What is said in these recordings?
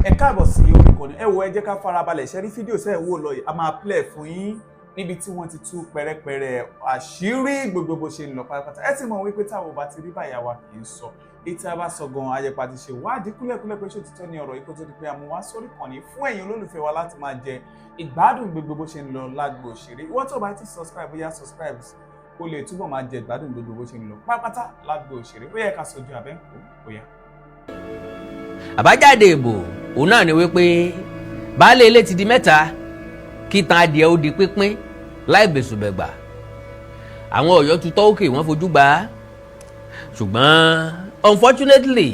Ẹ káàbọ̀ sí orí ìkànnì. Ẹ wo, ẹ jẹ́ ká farabalẹ̀ ṣe rí fídíò sẹ́ẹ̀ wò lọ yìí. A máa play fún yín níbi tí wọ́n ti tú pẹ̀rẹ̀pẹ̀rẹ̀ àṣírí gbogbo bó ṣe ń lọ pátápátá. Ẹ ti mọ̀ wípé táwọn ò bá ti rí báyà wa kì í sọ ètí a bá sọ gan ayẹpa ti ṣe wádìí kúlẹ̀kúlẹ̀ pé ṣé òtítọ́ ni ọ̀rọ̀ yìí, kó tó di pé a mú wá sórí ìkànnì fún ẹ̀yin olólùfẹ́ wa láti máa jẹ ìgbádùn gbogbo bó ṣe ń lọ lágbo òṣèré. Ìwọ tó bá ti subscribe, bóyá subscribe kó lè túbọ̀ máa jẹ ìgbádùn gbogbo bó ṣe ń lọ pátápátá lágbo òṣèré. Ó yẹ ká sojú abẹ́ ń kó bóyá. Àbájáde ìbò òun náà ni wípé baálé ilé ti di mẹ́ta, kí tan adìẹ ó di pínpín láì bẹ̀sùbẹ̀gbà. Àwọn Ọ̀yọ́ tutọ́ òkè, wọ́n fojú gbà á, ṣùgbọ́n unfortunately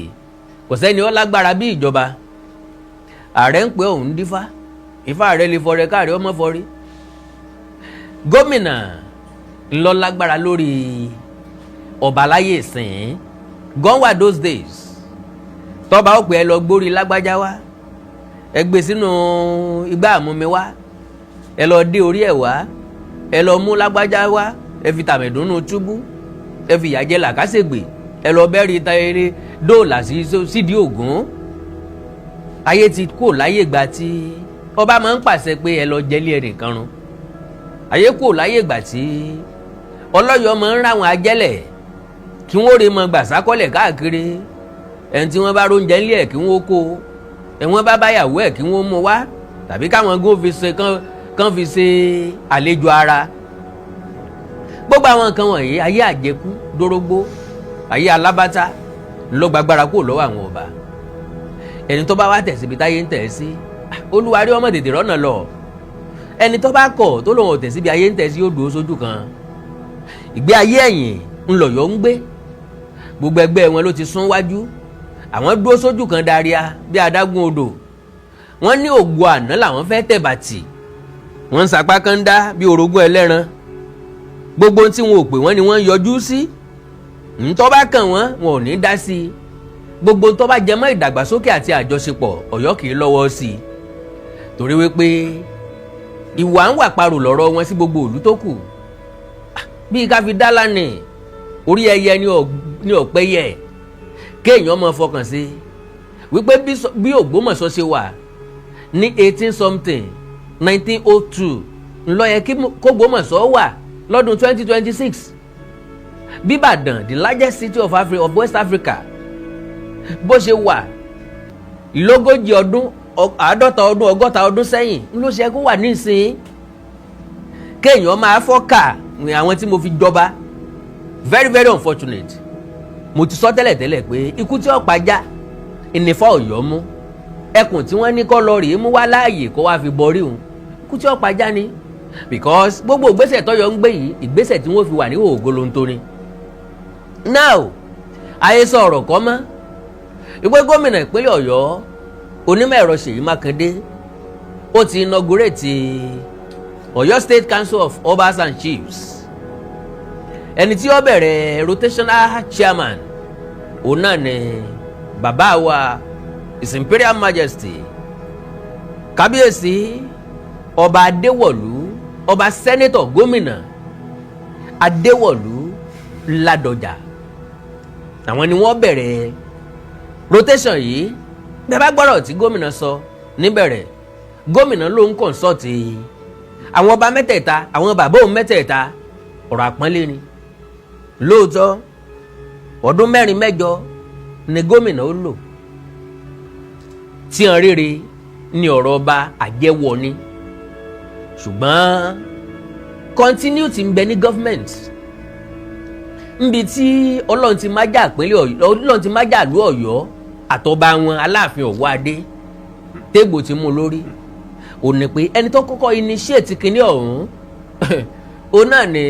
kò sẹ́ni ó lágbára bí ìjọba. Ààrẹ ń pè òun dífá, ifá rẹ lè fọrẹ káàrí ọmọ fọrí. Gómìnà ńlọ lágbára lórí ọba láyé ìsìn. Gone were those days tọ́ba ó pè é, lọ gbórí lágbájá wá, ẹ gbé sínú igbá àmúmi wá, ẹ lọ dé orí ẹ̀ wá, ẹ lọ mú lágbájá wá, ẹ fi tàmẹ̀dúnú túbú, ẹ fi ìyà jẹ làkàṣègbè, ẹ lọ bẹ́ẹ̀rì tayẹrẹ dóòlà sídìí ògún. Ayé ti kò láyé ìgbà tí ọba máa ń pàṣẹ pé ẹ lọ jẹ́lé ẹnìkan run. Ayé kò láyé ìgbà tí ọlọ́yọ̀ọ́ máa ń ráwọn ajẹ́lẹ̀ kí wọ́n rè mọ gbàsákọ́lẹ̀ káàkiri. Ẹni tí wọ́n bá róúnjẹ ńlẹ̀ ẹ̀ kí wọ́n kó, ẹ̀wọ̀n bá báyàwó ẹ̀ kí wọ́n mú wá, tàbí káwọn gún fi ṣe kán fi ṣe àlejò ara. Gbogbo àwọn nǹkan wọ̀nyí, ayé àjẹkú dórógbó, ayé alábátá ńlọ gbàgbára kúrò lọ́wọ́ àwọn ọba. Ẹni tó bá wá tẹ̀ síbi táyé ń tẹ̀ sí, olúwarí ọmọ tètè rọ́nà lọ. Ẹni tó bá kọ̀ tó lòun ò tẹ̀ síbi ayé ń tẹ̀ sí, yóò dúró sójú kan. Ìgbé ayé ẹ̀yìn ńlọ̀yọ́ ń gbé. Gbogbo ẹgbẹ́ wọn ló ti sún wájú, àwọn dúró sójú kan daria bí adágún odò. Wọ́n ní ògo àná làwọn fẹ́ tẹ̀bàtì. Wọ́n ń sapá kánńdá bí orogún ẹlẹ́ran. Gbogbo tí wọn ò pè wọ́n ni wọ́n ń yọjú sí. Ntọ́ bá kàn wọ́n, wọn ò ní dá sí i. Gbogbo ntọ́ bá jẹ mọ́ ìdàgbàsókè àti àjọṣepọ̀, Ọ̀yọ́ kì í lọ́wọ́ sí i, torí wípé ìwà ń wà parò lọ́rọ̀ wọn sí gbogbo ìlú tó kù. Bíi ká fi dá lánìí orí ẹyẹ ní ọ̀pẹ yẹ kéèyàn máa fọkàn sí wípé bí Ògbómọ̀ṣọ́ ṣe wà ní eighteen something, 1902, ńlọ yẹ kí k'Ògbómọ̀ṣọ́ wà lọ́dún 2026. Bíbàdàn, the largest city of Africa, of West Africa, bó ṣe wà lógójì ọdún, 50 ọdún, 60 ọdún sẹ́yìn ló ṣe kó wà nísìnyí. Kéèyàn máa fọ́kà àwọn tí mo fi jọba, very very unfortunate. Mo ti sọ tẹ́lẹ̀tẹ́lẹ̀ pé ikú tí ó pajá ìnífà Ọ̀yọ́ mú ẹkùn tí wọ́n ní kọ́ lọ rèé mú wá láàyè kó wá fi bọrí òun, ikú tí ó pajá ni, because gbogbo ìgbésẹ̀ tọ́yọ̀ ń gbé yìí, ìgbésẹ̀ tí wọ́n fi wà ní ògolonto ni. Now, ayé sọ ọ̀rọ̀ kọ́ mọ́ ìwé. Gómìnà ìpínlẹ̀ Ọ̀yọ́, onímọ̀ ẹ̀rọ Ṣèyí Mákindé, ó ti inaugurate Ọ̀yọ́ State Council of Obas and Chiefs. Ẹni tí ó bẹ̀rẹ̀ rotational chairman, òun náà ni bàbá wa, His Imperial Majesty, Kábíyèsí Ọba Adéwọ̀lú, Ọba Senator Gómìnà Adéwọ̀lú Ládọjà. Àwọn ni wọ́n bẹ̀rẹ̀ rotation yìí. Bẹ́ẹ̀ bá gbọ́rọ̀ tí gómìnà sọ níbẹ̀rẹ̀, gómìnà ló ń consult àwọn ọba mẹ́tẹ̀ẹ̀ta, àwọn bàbá òun mẹ́tẹ̀ẹ̀ta. Ọ̀rọ̀ àpọ́nlé ni lóòótọ́. Ọdún 4 8 ni gómìnà ó lò tí hàn rere ní ọ̀rọ̀ ọba àjẹwọ̀ ni, ṣùgbọ́n continuity ń bẹ ní government nbi tí Ọlọ́run ti má jà pínlẹ̀ Ọ̀yọ́, Ọlọ́run ti má jà lú Ọ̀yọ́ àtọba wọn Aláàfin Ọ̀wọ́ Adé tégbò ti mú lórí. Ò ní pé ẹni tó kọ́kọ́ initiate kinní ọ̀hún, òun náà ni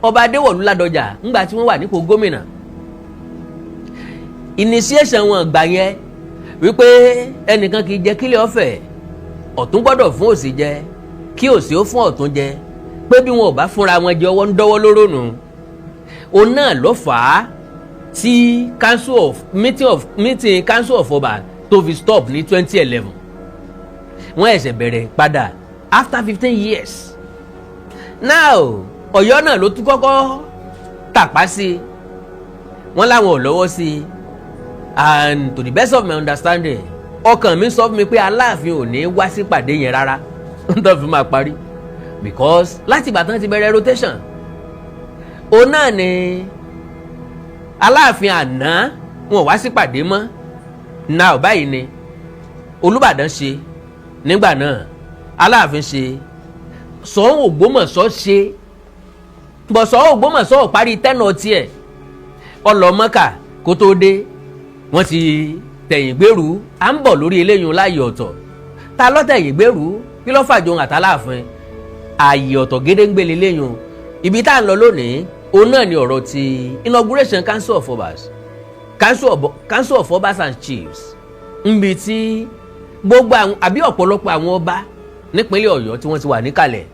Ọba Adéwọ̀lú Ládọjà ńgbà tí wọ́n wà nípò gómìnà. Initiation wọn gbà yẹn wípé ẹnìkan kì í jẹ́ kílẹ̀ ọ̀fẹ́, ọ̀tún gbọ́dọ̀ fún òsì jẹ kí òsì ó fún ọ̀tún jẹ, pé bí wọn ò bá fúnra wọn jẹ, ọwọ́ ń dọ́wọ́ lóró nù. Òun náà ló fà á tí council of meeting of meeting council of ọba tó fi stop ní 2011. Wọ́n ẹ̀sẹ̀ bẹ̀rẹ̀ padà after 15 years. Now, Ọ̀yọ́ náà ló tún kọ́kọ́ tàpá sí i. Wọ́n láwọn ò lọ́wọ́ sí i, and to the best of my understanding, Ọkàn mi sọ fún mi pé Aláàfin ò ní wá sípàdé yẹn rárá tó fi máa parí, because láti ìgbà tán ti bẹ̀rẹ̀ rotation, òun náà ni Aláàfin àná wọn ò wá sípàdé mọ́. Náà báyìí ni Olúbàdàn ṣe nígbà náà, Aláàfin ṣe, Ṣọ̀ún Ògbómọ̀ṣọ́ ṣe bọ̀. Ṣọ̀ún Ògbómọ̀ṣọ́ ò parí tenure tiẹ̀, ọlọ́mọ́kà kó tó dé, wọ́n ti tẹ̀yìn gbèrú. À ń bọ̀ lórí eléyìí láàyè ọ̀tọ̀. Ta ló tẹ̀yìn gbèrú? Kí ló fàjọ àtàláàfin? Ààyè ọ̀tọ̀ gédéǹgbé leléyìí. Ibi tá à ń lọ lónìí, òun náà ni ọ̀rọ̀ ti inauguration council of obas, council of obas and chiefs, nbi tí gbogbo àwọn àbí ọ̀pọ̀lọpọ̀ àwọn ọba nípínlẹ̀ Ọ̀yọ́ tí wọ́n ti wà níkàlẹ̀.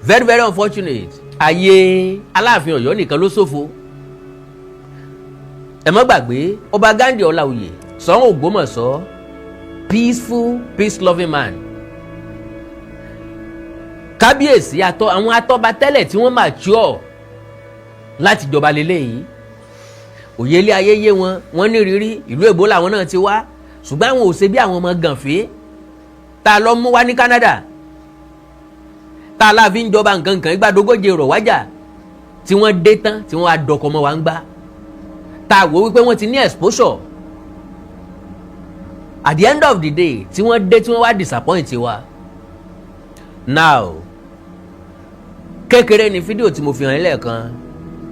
Very very unfortunate, ayé Aláàfin Ọ̀yọ́ nìkan ló ṣòfò. Ẹ má gbàgbé Ọba Ghandi Ọláoyè Ṣọ̀ún Ògbómọ̀ṣọ́, peaceful, peace loving man. Kábíyèsí àtọ àwọn atọ́ba tẹ́lẹ̀ tí wọ́n mature láti jọba lélẹ́yìí, òye ilé ayé yé wọn, wọ́n ní rírí ìlú èbó làwọn náà ti wá, ṣùgbọ́n àwọn ò ṣe bí àwọn ọmọ gànfẹ́ tá a lọ mú wá ní Canada, tá a láàfin ń jọba nǹkan kan ìgbàdógóje rọ̀ wájà, tí wọ́n dé tán tí wọ́n á dọkọ mọ́ wa ń gbá, tá a wò wípé wọ́n ti ní exposure. At the end of the day, tí wọ́n dé, tí wọ́n wá disappoint wa. Now, kékeré ni fídíò tí mo fi hàn yín lẹ́ẹ̀kan,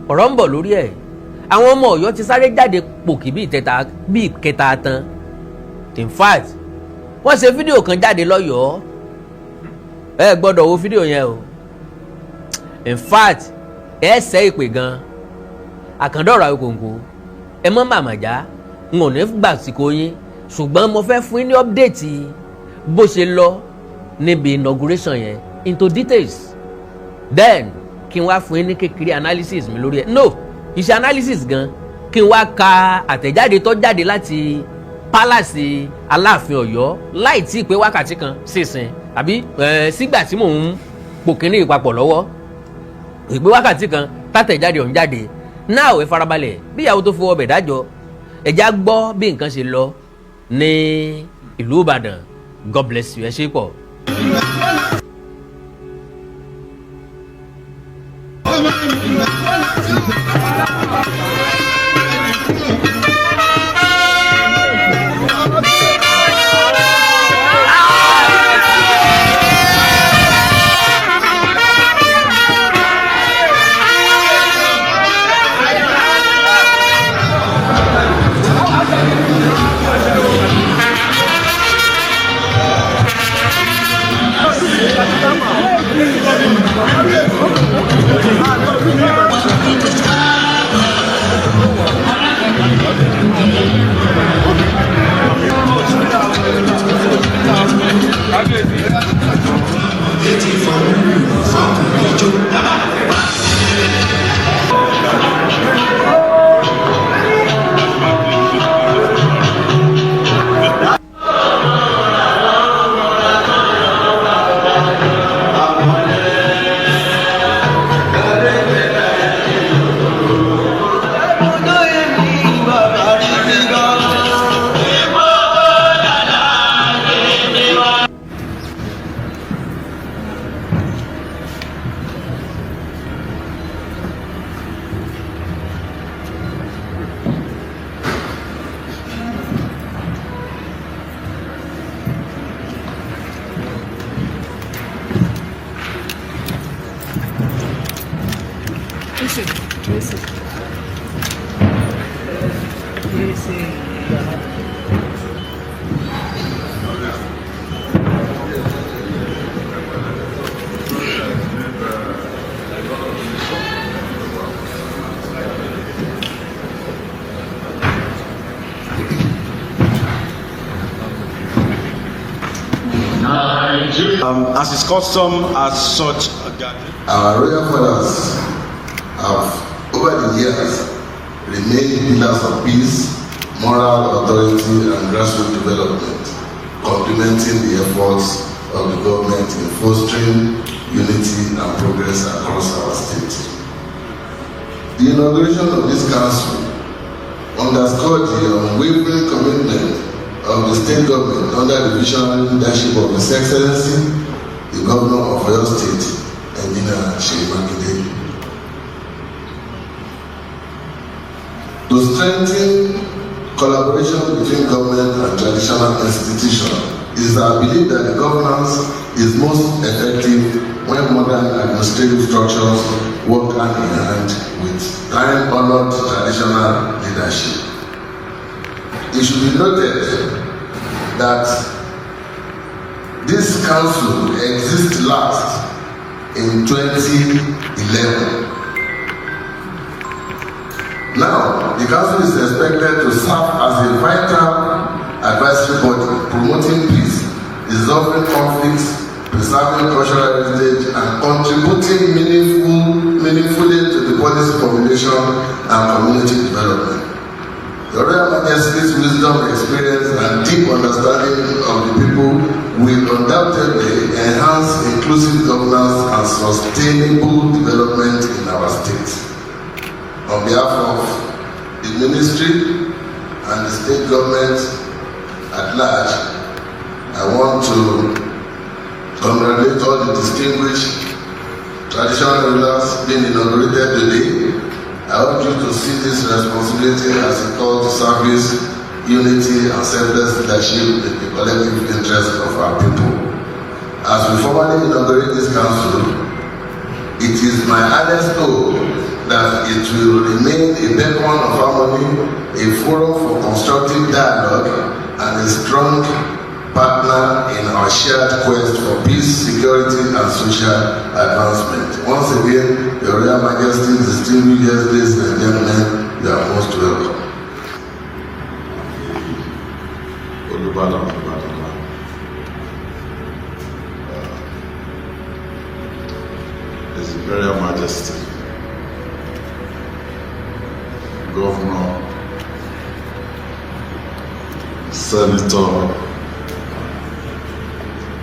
ọ̀rọ̀ ń bọ̀ lórí ẹ̀. Àwọn ọmọ Ọ̀yọ́ ti sáré jáde pòkì bíi ìtẹ̀ta bíi kẹta tán. In fact, wọ́n ṣe fídíò kan jáde lọ́yọ̀ọ́. Ẹ gbọ́dọ̀ wo fídíò yẹn o. In fact, ẹ ṣẹ́ ìpè gan. Àkàndọ̀rọ̀ Àwíkòǹkò, ẹ mọ́ màmá já, n ò ní gbà síkò yín, ṣùgbọ́n mo fẹ́ fún yín ní update bó ṣe lọ níbi inauguration yẹn into details, then kí n wá fún yín ní kékeré analysis mi lórí ẹ̀. No, iṣẹ́ analysis gan, kí n wá ka àtẹ̀jáde tó jáde láti palace Aláàfin Ọ̀yọ́ láì tí ì pé wákàtí kan sísìn àbí sígbà tí mò ń pò kínní ìpapọ̀ lọ́wọ́, ìpé wákàtí kan tátẹ̀jáde ọ̀hún jáde náà. Ẹ farabalẹ̀ bí ìyàwó tó fọwọ́ bẹ̀ dájọ́, ẹ̀já gbọ́ bí nǹkan ṣe lọ ní ìlú Ìbàdàn. God bless you, ẹ ṣé pọ̀. As is custom at such a gathering. Our royal fathers have, over the years, remained pillars of peace, moral authority, and grassroots development, complementing the efforts of the government in fostering unity and progress across our state. The inauguration of this council underscored the unwavering commitment of the state government under the visionary leadership of His Excellency, the Governor of Oyo State, Engineer Seyi Makinde. To strengthen collaboration between government and traditional institutions, it is our belief that the governance is most effective when modern administrative structures work hand in hand with time-honored traditional leadership. It should be noted that this council exists last in 2011. Now, the council is expected to serve as a vital advisory body, promoting peace, resolving conflicts, preserving cultural heritage, and contributing meaningfully to the policy formulation and community development. Your Royal Majesty's wisdom, experience, and deep understanding of the people will undoubtedly enhance inclusive governance and sustainable development in our state. On behalf of the ministry and the state government at large, I want to congratulate all the distinguished traditional rulers being inaugurated today. I urge you to see this responsibility as a call to service, unity, and selfless leadership in the collective interest of our people. As we formally inaugurate this council, it is my earnest hope that it will remain a beacon of harmony, a forum for constructive dialogue, and a strong partner in our shared quest for peace, security, and social advancement. Once again, Your Royal Majesty, distinguished guests, ladies and gentlemen, you are most welcome. Olúbàdàn of Ìbàdàn land. His Imperial Majesty, Governor, Senator,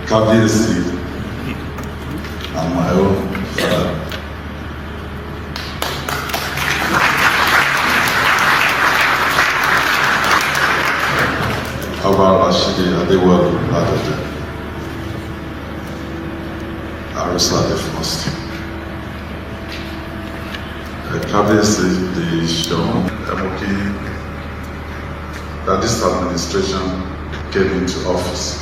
Kábíyèsí, and my own father. Ọba Rashidi Adewolu Ladoja, Arusa the First. Kábíyèsí, the Soun Emoki, that this administration came into office.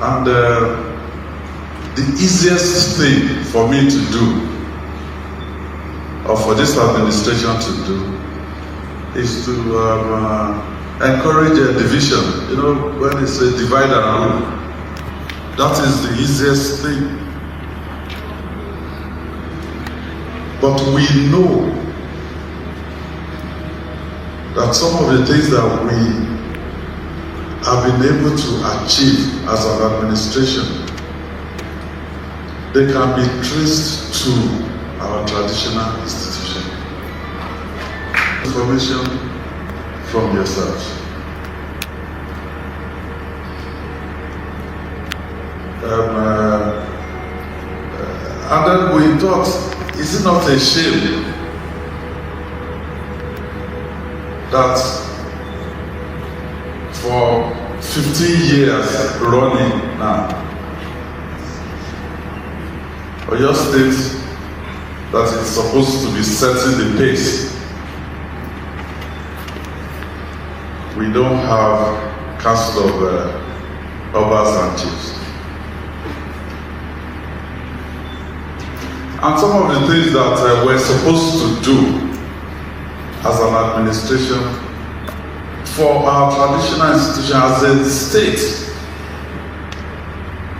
And the easiest thing for me to do, or for this administration to do, is to encourage a division. When they say divide and rule, that is the easiest thing. But we know that some of the things that we have been able to achieve as an administration, they can be traced to our traditional institution. Information from yourselves. And then we thought, is it not a shame that for 15 years running now, Oyo State, that is supposed to be setting the pace, we don't have Council of Obas and Chiefs. And some of the things that we're supposed to do as an administration for our traditional institution as a state,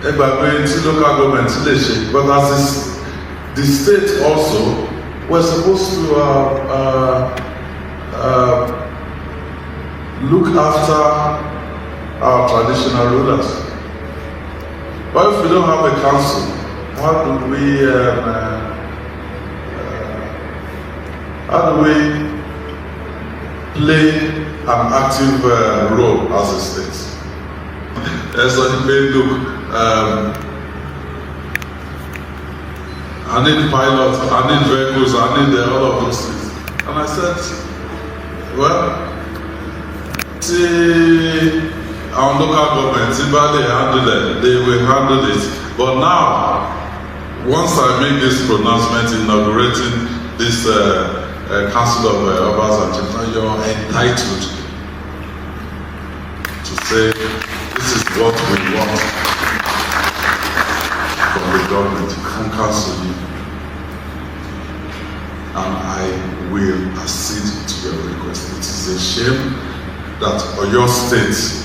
ẹ gbàgbé tí local government lè ṣe, but as the state also, we're supposed to look after our traditional rulers. But if we don't have a council, how do we play an active role as a state? Ẹ sọ ní pé, look, I need pilots, I need vehicles, I need all of those things. And I said, well, Tí àwọn local government tí bá lè handle it, they will handle it. But now, once I make this pronouncement inaugurating this Council of Obas and Chiefs, you're entitled to say this is what we want from the government, from council yìí, and I will accede to your request. It is a shame that Oyo State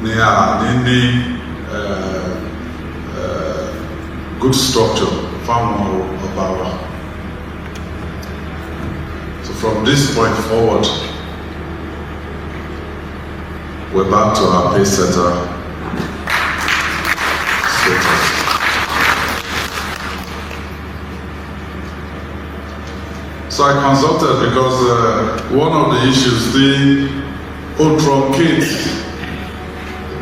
ní a ní good structure fáwọn ọba wa. So from this point forward, we're back to our pace setter status. So I consulted because one of the issues, the ó truncate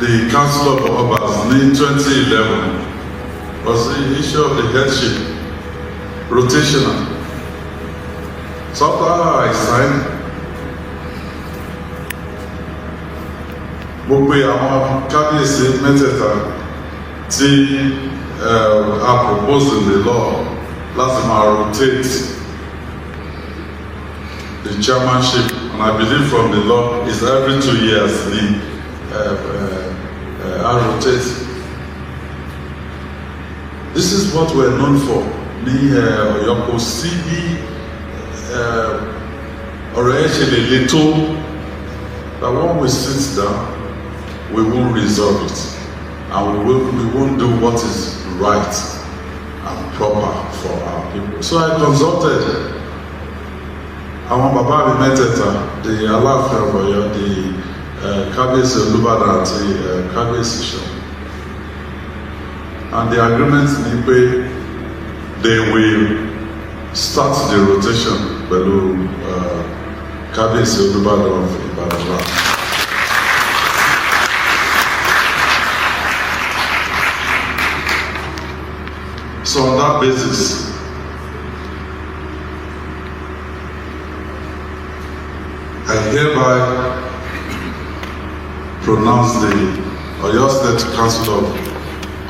the Council of Obas in 2011 was the issue of the headship, rotational. So after I signed, mo pe àwọn kábíyèsí mẹ́tẹ̀ẹ̀ta tí a propose in the law láti máa rotate the chairmanship, and I believe from the law is every 2 years the I rotate. This is what we're known for ní Ọ̀yọ́. Kò sí bí ọ̀rọ̀ yẹn ṣe lè le tó that when we sit down, we won't resolve it and we won't do what is right and proper for our people. So I consulted àwọn bàbá mi mẹ́tẹ̀ẹ̀ta, the Aláàfin of Ọ̀yọ́, the Kábíyèsí Olúbàdàn àti Kábíyèsí Ṣọ̀ún, and the agreement ni pé they will start the rotation pẹ̀lú Kábíyèsí Olúbàdàn of Ìbàdàn land. So on that basis, I hereby pronounce the Oyo State Council of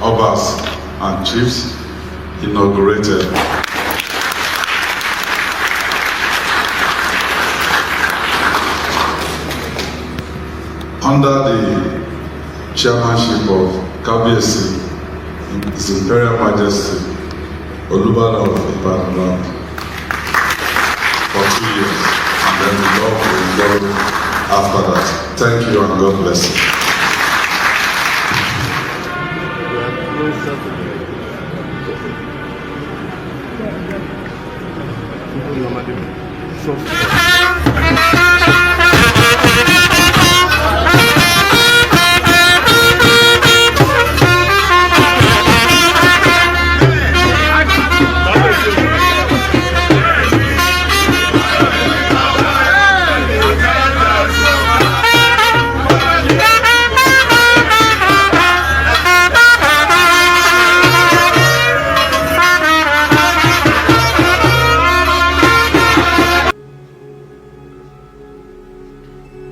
Obas and Chiefs inaugurated. Under the chairmanship of Kabiyesi, His Imperial Majesty, Olubadan of Ibadan land, for 2 years, and then the law will follow after that. Thank you and God bless you.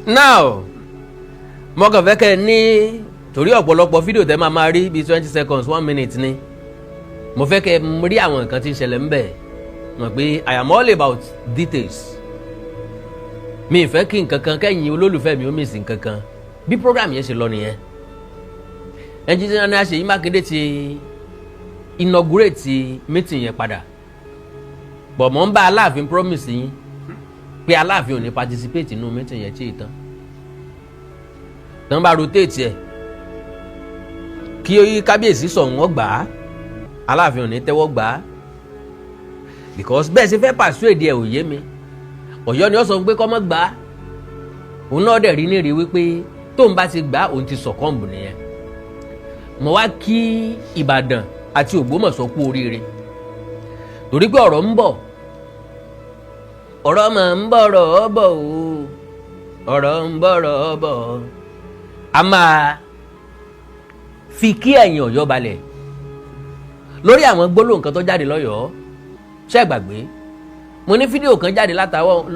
Now, mo kàn fẹ́ kẹ́ ẹ ní torí ọ̀pọ̀lọpọ̀ fídíò tẹ́ máa máa rí bíi 20 seconds, one minute ni. Mo fẹ́ kẹ́ ẹ rí àwọn nǹkan tí ń ṣẹlẹ̀ ńbẹ̀, mọ̀ pé I am all about details. Mi ì fẹ́ kí nǹkan kan kẹ́yìn olólùfẹ́ mi ó miss nǹkan kan. Bí program yẹn ṣe lọ nìyẹn. Engineer Ṣèyí Mákindé ti inaugurate meeting yẹn padà bọ̀. Mọ̀ ń bá Aláàfin promise yín pé Aláàfin ò ní participate nínú meeting yẹn tí ì tán tán bá rotate ẹ̀ kí kábíyèsí sọ̀hún ọgbà á. Aláàfin ò ní tẹ́wọ́ gbà á because bẹ́ẹ̀ ṣe fẹ́ persuade ẹ̀ ò yé mi. Ọ̀yọ́ ni ó sọ pé kọ́ mọ́ gbà á. Òun náà dẹ̀ rí ní rí wípé tóun bá ti gbà á, òun ti succumb nìyẹn. Mo wá kí Ìbàdàn àti Ògbómọ̀ṣọ́ kú oríire torí pé ọ̀rọ̀ ń bọ̀, ọ̀rọ̀ mà ń bọ̀rọ̀ bọ̀ o, ọ̀rọ̀ ń bọ̀rọ̀ bọ̀. A máa fi kí ẹ̀yìn Ọ̀yọ́ balẹ̀ lórí àwọn gbólóhùn kan tó jáde lọ́yọ̀ọ́. Ṣé gbàgbé mo ní fídíò kan jáde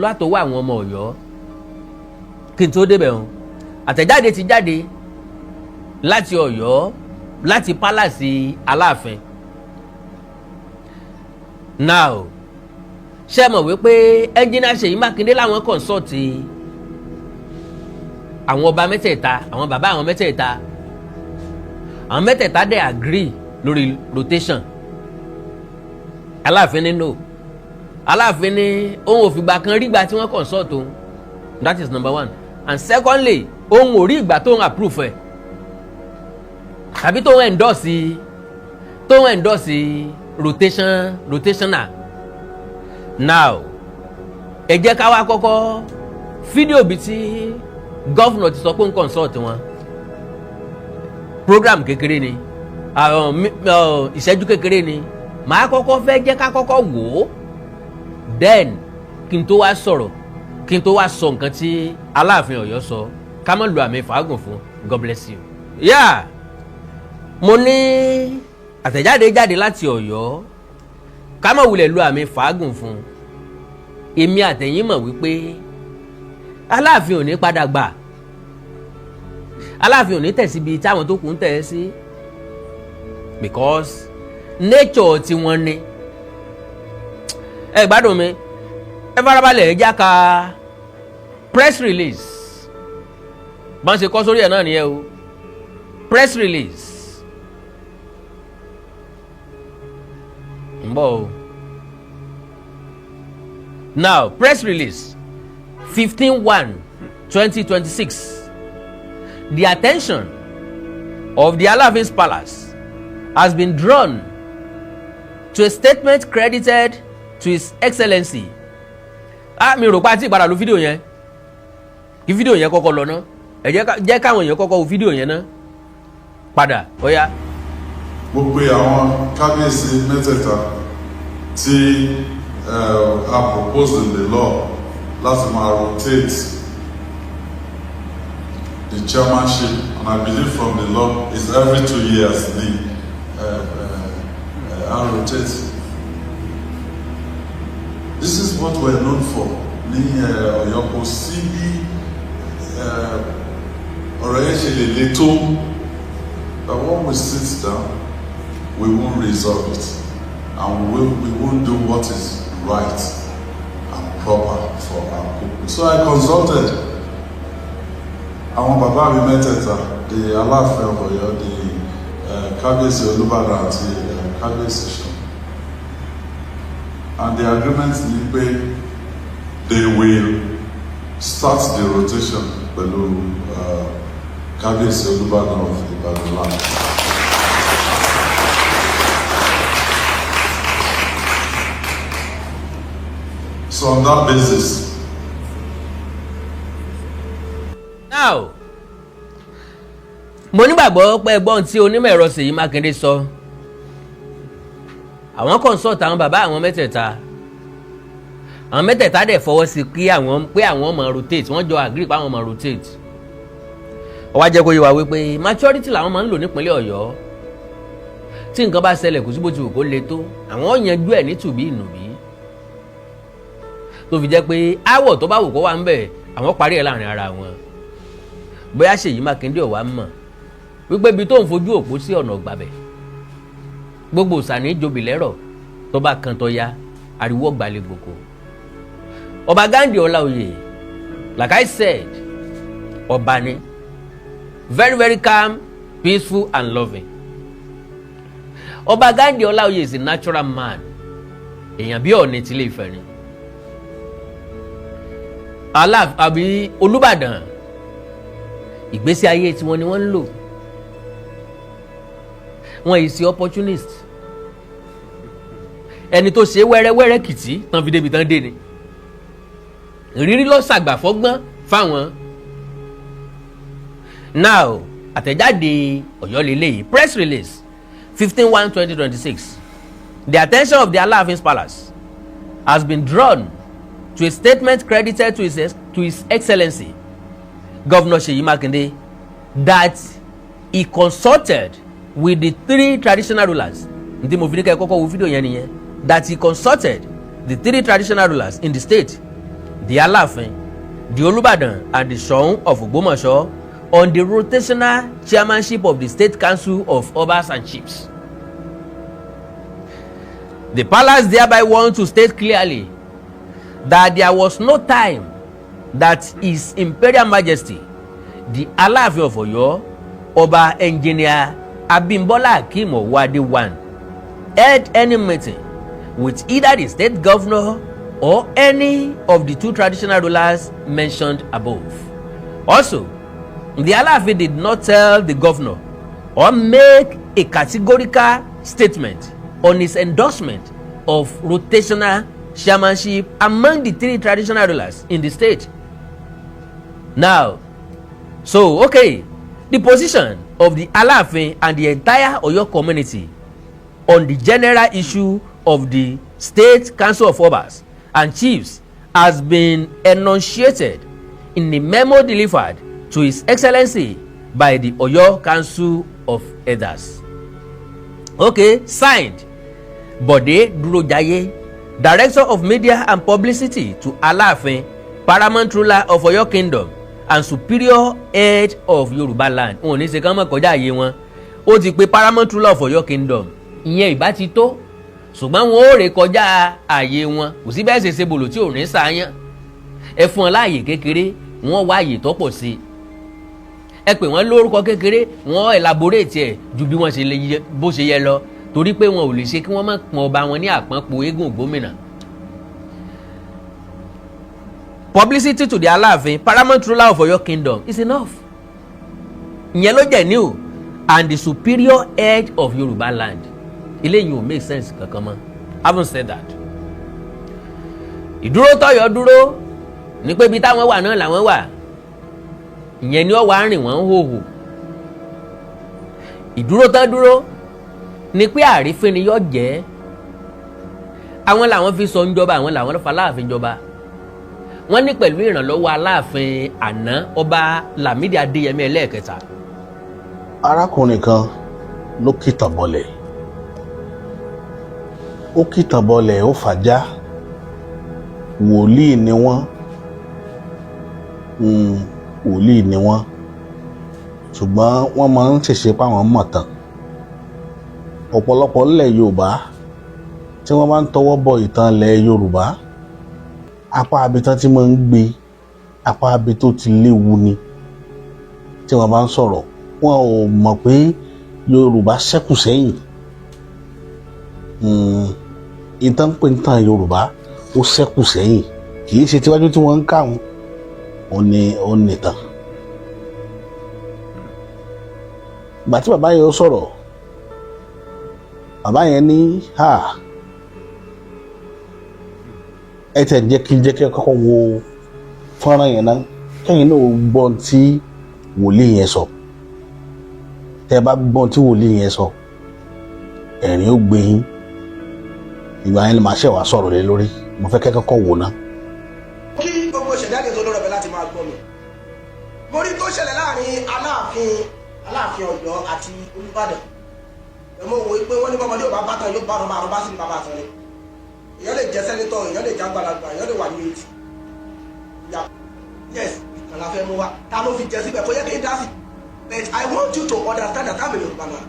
látọwọ́ àwọn ọmọ Ọ̀yọ́? Kí n tó débẹ̀ hàn, àtẹ̀jáde ti jáde láti Ọ̀yọ́, láti palace Aláàfin. Now, ṣé mọ̀ wípé Engineer Ṣèyí Mákindé làwọn consult àwọn ọba mẹ́tẹ̀ẹ̀ta, àwọn bàbá àwọn mẹ́tẹ̀ẹ̀ta, àwọn mẹ́tẹ̀ẹ̀ta dẹ̀ agree lórí rotation. Aláàfin ní no. Aláàfin ní òun ò fìgbà kan rí ìgbà tí wọ́n consult òun. That is number one, and secondly, òun ò rí ìgbà tóun approve ẹ̀ tàbí tóun endorse rotation, rotational. Now, ẹ jẹ́ ká wá kọ́kọ́ fídíò bíi tí governor ti sọ pé ń consult wọn. Program kékeré ni, ìṣẹ́jú kékeré ni. Màá kọ́kọ́ fẹ́ jẹ́ ká kọ́kọ́ wò ó, then kí n tó wá sọ̀rọ̀, kí n tó wá sọ nǹkan tí Aláàfin Ọ̀yọ́ sọ. Ká má lu àmì fàágùn fún. God bless you. Yeah, mo ní àtẹ̀jáde jáde láti Ọ̀yọ́, ká má wulẹ̀ lu àmì fàágùn fún. Èmi àtẹ̀yìn mọ̀ wípé Aláàfin ò ní padà gbà, Aláàfin ò ní tẹ̀ síbi táwọn tó kù ń tẹ̀ sí, because nature tiwọn ni. Ẹ gbádùn mi, ẹ farabalẹ̀, ẹ já ka press release bọ́n ṣe kọ́ sórí ẹ̀ náà nìyẹn o. Press release ń bọ̀ o. Now, press release 15/1/2026. The attention of the Alaafin's palace has been drawn to a statement credited to His Excellency. Ah, mi rò pa àti ìpadà lu fídíò yẹn. Kí fídíò yẹn kọ́kọ́ lọ ná. Ẹ jẹ́ káwọn èèyàn kọ́kọ́ wo fídíò yẹn ná. Padà ó yá. Mo pe àwọn kábíyèsí mẹ́tẹ̀ẹ̀ta tí are proposed in the law láti máa rotate the chairmanship, and I believe from the law is every 2 years the rotate. This is what we're known for ní Ọ̀yọ́. Kò sí bí ọ̀rọ̀ yẹn ṣe lè le tó, but when we sit down, we won't resolve it and we won't do what is right and proper for our people. So I consulted àwọn bàbá mi mẹ́tẹ̀ẹ̀ta, the Aláàfin of Ọ̀yọ́, the Kábíyèsí Olúbàdàn àti Kábíyèsí Ṣọ̀ún, and the agreement ni pé they will start the rotation pẹ̀lú Kábíyèsí Olúbàdàn of Ìbàdàn land. So on that basis, Now, mo nígbàgbọ́ pé ẹgbọ́n tí onímọ̀ ẹ̀rọ Ṣèyí Mákindé sọ. Àwọn consult àwọn bàbá àwọn mẹ́tẹ̀ẹ̀ta, àwọn mẹ́tẹ̀ẹ̀ta dẹ̀ fọwọ́ sí kí àwọn pé àwọn máa rotate. Wọ́n jọ agree pé àwọn máa rotate. Ó wá jẹ́ kó yé wa wípé maturity làwọn máa ń lò nípínlẹ̀ Ọ̀yọ́. Tí nǹkan bá ṣẹlẹ̀, kò sí bó ti wù kó le tó, àwọn yanjú ẹ̀ ní tùbí ìnùbí, tó fi jẹ́ pé áwọ̀ tó bá wù kó wà ń bẹ̀, àwọn parí ẹ̀ láàrin ara wọn. Bóyá Ṣèyí Mákindé ò wá mọ̀ wípé ibi tó ń fojú òpó sí ọ̀nà ọ̀gbàbẹ̀, gbogbo sàní jobi lẹ́rọ̀ tó bá kan tó ya ariwo ọ̀gbàlẹ̀ gbòkó. Ọba Ghandi Ọláoyè, like I said, ọba ni, very very calm, peaceful and loving. Ọba Ghandi Ọláoyè is a natural man. Èèyàn bí Ọọ̀ni tí lè fẹ́ ni Aláàfin àbí Olúbàdàn. Ìgbésí ayé tiwọn ni wọ́n ń lò. Wọ́n yìí sí opportunist. Ẹni tó ṣe wẹ́rẹ́wẹ́rẹ́ kìtì tán fi débi tán dé ni ìrírí ló ṣàgbà fọ́gbọ́n fáwọn. Now, àtẹ̀jáde Ọ̀yọ́ lélẹ́yìí, press release 15/1/2026. The attention of the Alaafin's palace has been drawn to a statement credited to His Excellency Governor Seyi Makinde that he consulted with the three traditional rulers. Ntí mo fi ní kẹ́ ẹ kọ́kọ́ wo fídíò yẹn nìyẹn. That he consulted the three traditional rulers in the state, the Aláàfin, the Olubadan and the Soun of Ogbomoso on the rotational chairmanship of the State Council of Obas and Chiefs. The palace thereby want to state clearly that there was no time that His Imperial Majesty, the Aláàfin of Ọ̀yọ́, Ọba Engineer Abimbola Akeem Owoade I, held any meeting with either the state governor or any of the two traditional rulers mentioned above. Also, the Aláàfin did not tell the governor or make a categorical statement on his endorsement of rotational chairmanship among the three traditional rulers in the state. Now, so okay, the position of the Aláàfin and the entire Oyo community on the general issue of the State Council of Obas and Chiefs has been enunciated in a memo delivered to His Excellency by the Oyo Council of Elders. Okay, signed, Bode Durojaye, Director of Media and Publicity to Aláàfin, Paramount Ruler of Oyo Kingdom and Superior Head of Yorùbá Land. Wọn ò ní ṣe kán mọ̀ kọjá àyè wọn. Ó ti pe Paramount Ruler of Oyo Kingdom, ìyẹn ìbá ti tó, ṣùgbọ́n wọn ò rè kọjá àyè wọn. Kò sí bẹ́ẹ̀ ṣe ṣe bòlò tí ò ní sáyán. Ẹ fún wọn láàyè kékeré, wọ́n wá àyè tó pọ̀ sí i. Ẹ pè wọ́n lórúkọ kékeré, wọ́n elaborate ẹ̀ ju bí wọ́n ṣe lè yẹ bó ṣe yẹ lọ, torí pé wọn ò lè ṣe kí wọ́n má pọn ọba wọn ní àpọ́npọ̀ eégún gómìnà. Publicity to the Aláàfin, Paramount Ruler of Oyo Kingdom, is enough. Ìyẹn ló jẹ́ new and the Superior Head of Yorùbá Land. Eléyìí ò make sense kankan mọ́. Having said that, ìdúró tọ́yọ̀ dúró ní pé ibi táwọn wà náà làwọn wà. Ìyẹn ni ó wàá rìn wọ́n ń hòhò. Ìdúró tán dúró ni pé àrífín ni yóò jẹ́. Àwọn làwọn fi sọ ń jọba, àwọn làwọn fa Aláàfin jọba. Wọ́n ní pẹ̀lú ìrànlọ́wọ́ Aláàfin àná, Ọba Lámìdí Adéyẹmí ẹlẹ́ẹ̀kẹta. Arákùnrin kan ló kìtàn bọlẹ̀, ó kìtàn bọlẹ̀, ó fàjá. Wòlíì ni wọ́n, wòlíì ni wọ́n, ṣùgbọ́n wọ́n máa ń ṣèṣe páwọn mọ̀ tán. Ọ̀pọ̀lọpọ̀ ńlẹ̀ Yorùbá tí wọ́n bá ń tọwọ́ bọ ìtàn ilẹ̀ Yorùbá, apá abitán tí máa ń gbé, apá abi tó ti léwu ni. Tí wọ́n bá ń sọ̀rọ̀, wọn ò mọ̀ pé Yorùbá ṣẹ́kù sẹ́yìn. Ìtàn ń pè ní tàn Yorùbá, ó ṣẹ́kù sẹ́yìn. Kì í ṣe tíwájú tí wọ́n ń kàwọn ó ní ó nìtàn. Ìgbà tí bàbá yẹn ó sọ̀rọ̀, bàbá yẹn ní ha, ẹ tẹ̀ jẹ́ kí n jẹ́ kí ẹ kọ́kọ́ wo fọ́nrán yẹn náà, kẹ́yìn náà gbọ́ tí wòlíì yẹn sọ. Tẹ́ bá gbọ́ tí wòlíì yẹn sọ, ẹ̀rín ó gbé yín. Ìgbà yẹn ni màá ṣẹ̀ wá sọ̀rọ̀ lé lórí. Mo fẹ́ kẹ́ kọ́kọ́ wò ná. Kí gbogbo ṣẹ̀dá lè tó lọ́rọ̀ bẹ láti máa gbọ́ mi. Mo rí tó ṣẹlẹ̀ láàrin Aláàfin Ọ̀yọ́ àti Olúbàdàn. Ẹ mọ̀ wò pé wọ́n ní bọ́mọdé ò bá bá tán, yóò bá ọ̀rọ̀ àrùn bá sí ní bàbá àtàn ni. Èèyàn lè jẹ́ senator, èèyàn lè jágbàlagbà, èèyàn lè wà ní etí ìyá. Yes, ìtàn la fẹ́ mú wa. Ta ló fi jẹ síbẹ̀? Kó yẹ kí n dá sí, but I want you to understand that I'm a Yorùbá man.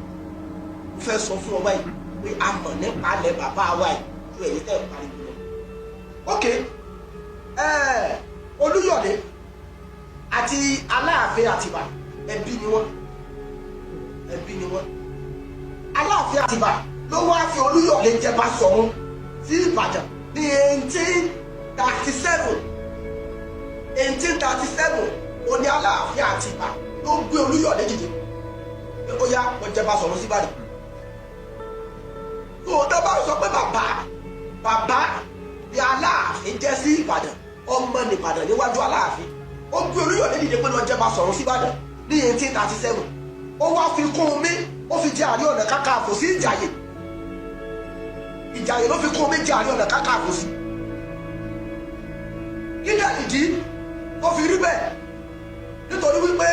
Mo fẹ́ sọ fún ọ báyìí pé a mọ̀ nípa alẹ́ bàbá wa yìí ju ẹ̀yin tẹ́ ẹ̀ pariwo lọ. Ok, Olúyọ̀lé àti Aláàfin Àtìbà, ẹbí ni wọ́n, ẹbí ni wọ́n. Aláàfin Àtìbà ló wá fi Olúyọ̀lé jẹ Basọ̀run sí Ìbàdàn ní 1837. 1837 òní Aláàfin Àtìbà ló gbé Olúyọ̀lé dìde pé ó yá, wọ́n jẹ Basọ̀run sí Ìbàdàn. Tó o tó bá sọ pé bàbá bàbá ni Aláàfin jẹ́ sí Ìbàdàn, ọmọ nìbàdàn níwájú Aláàfin. Ó gbé Olúyọ̀lé dìde pé lọ́ọ́ jẹ́ Basọ̀run sí Ìbàdàn ní 1837. Ó wá fi kún un mí, ó fi jẹ́ Ààrẹ Ọ̀nà Kakanfò sí Ìjàyè. Ìjàyè ló fi kún un mí jẹ́ Ààrẹ Ọ̀nà Kakanfò sí. Kí dẹ̀ nìdí ó fi rí bẹ́ẹ̀? Nítorí wípé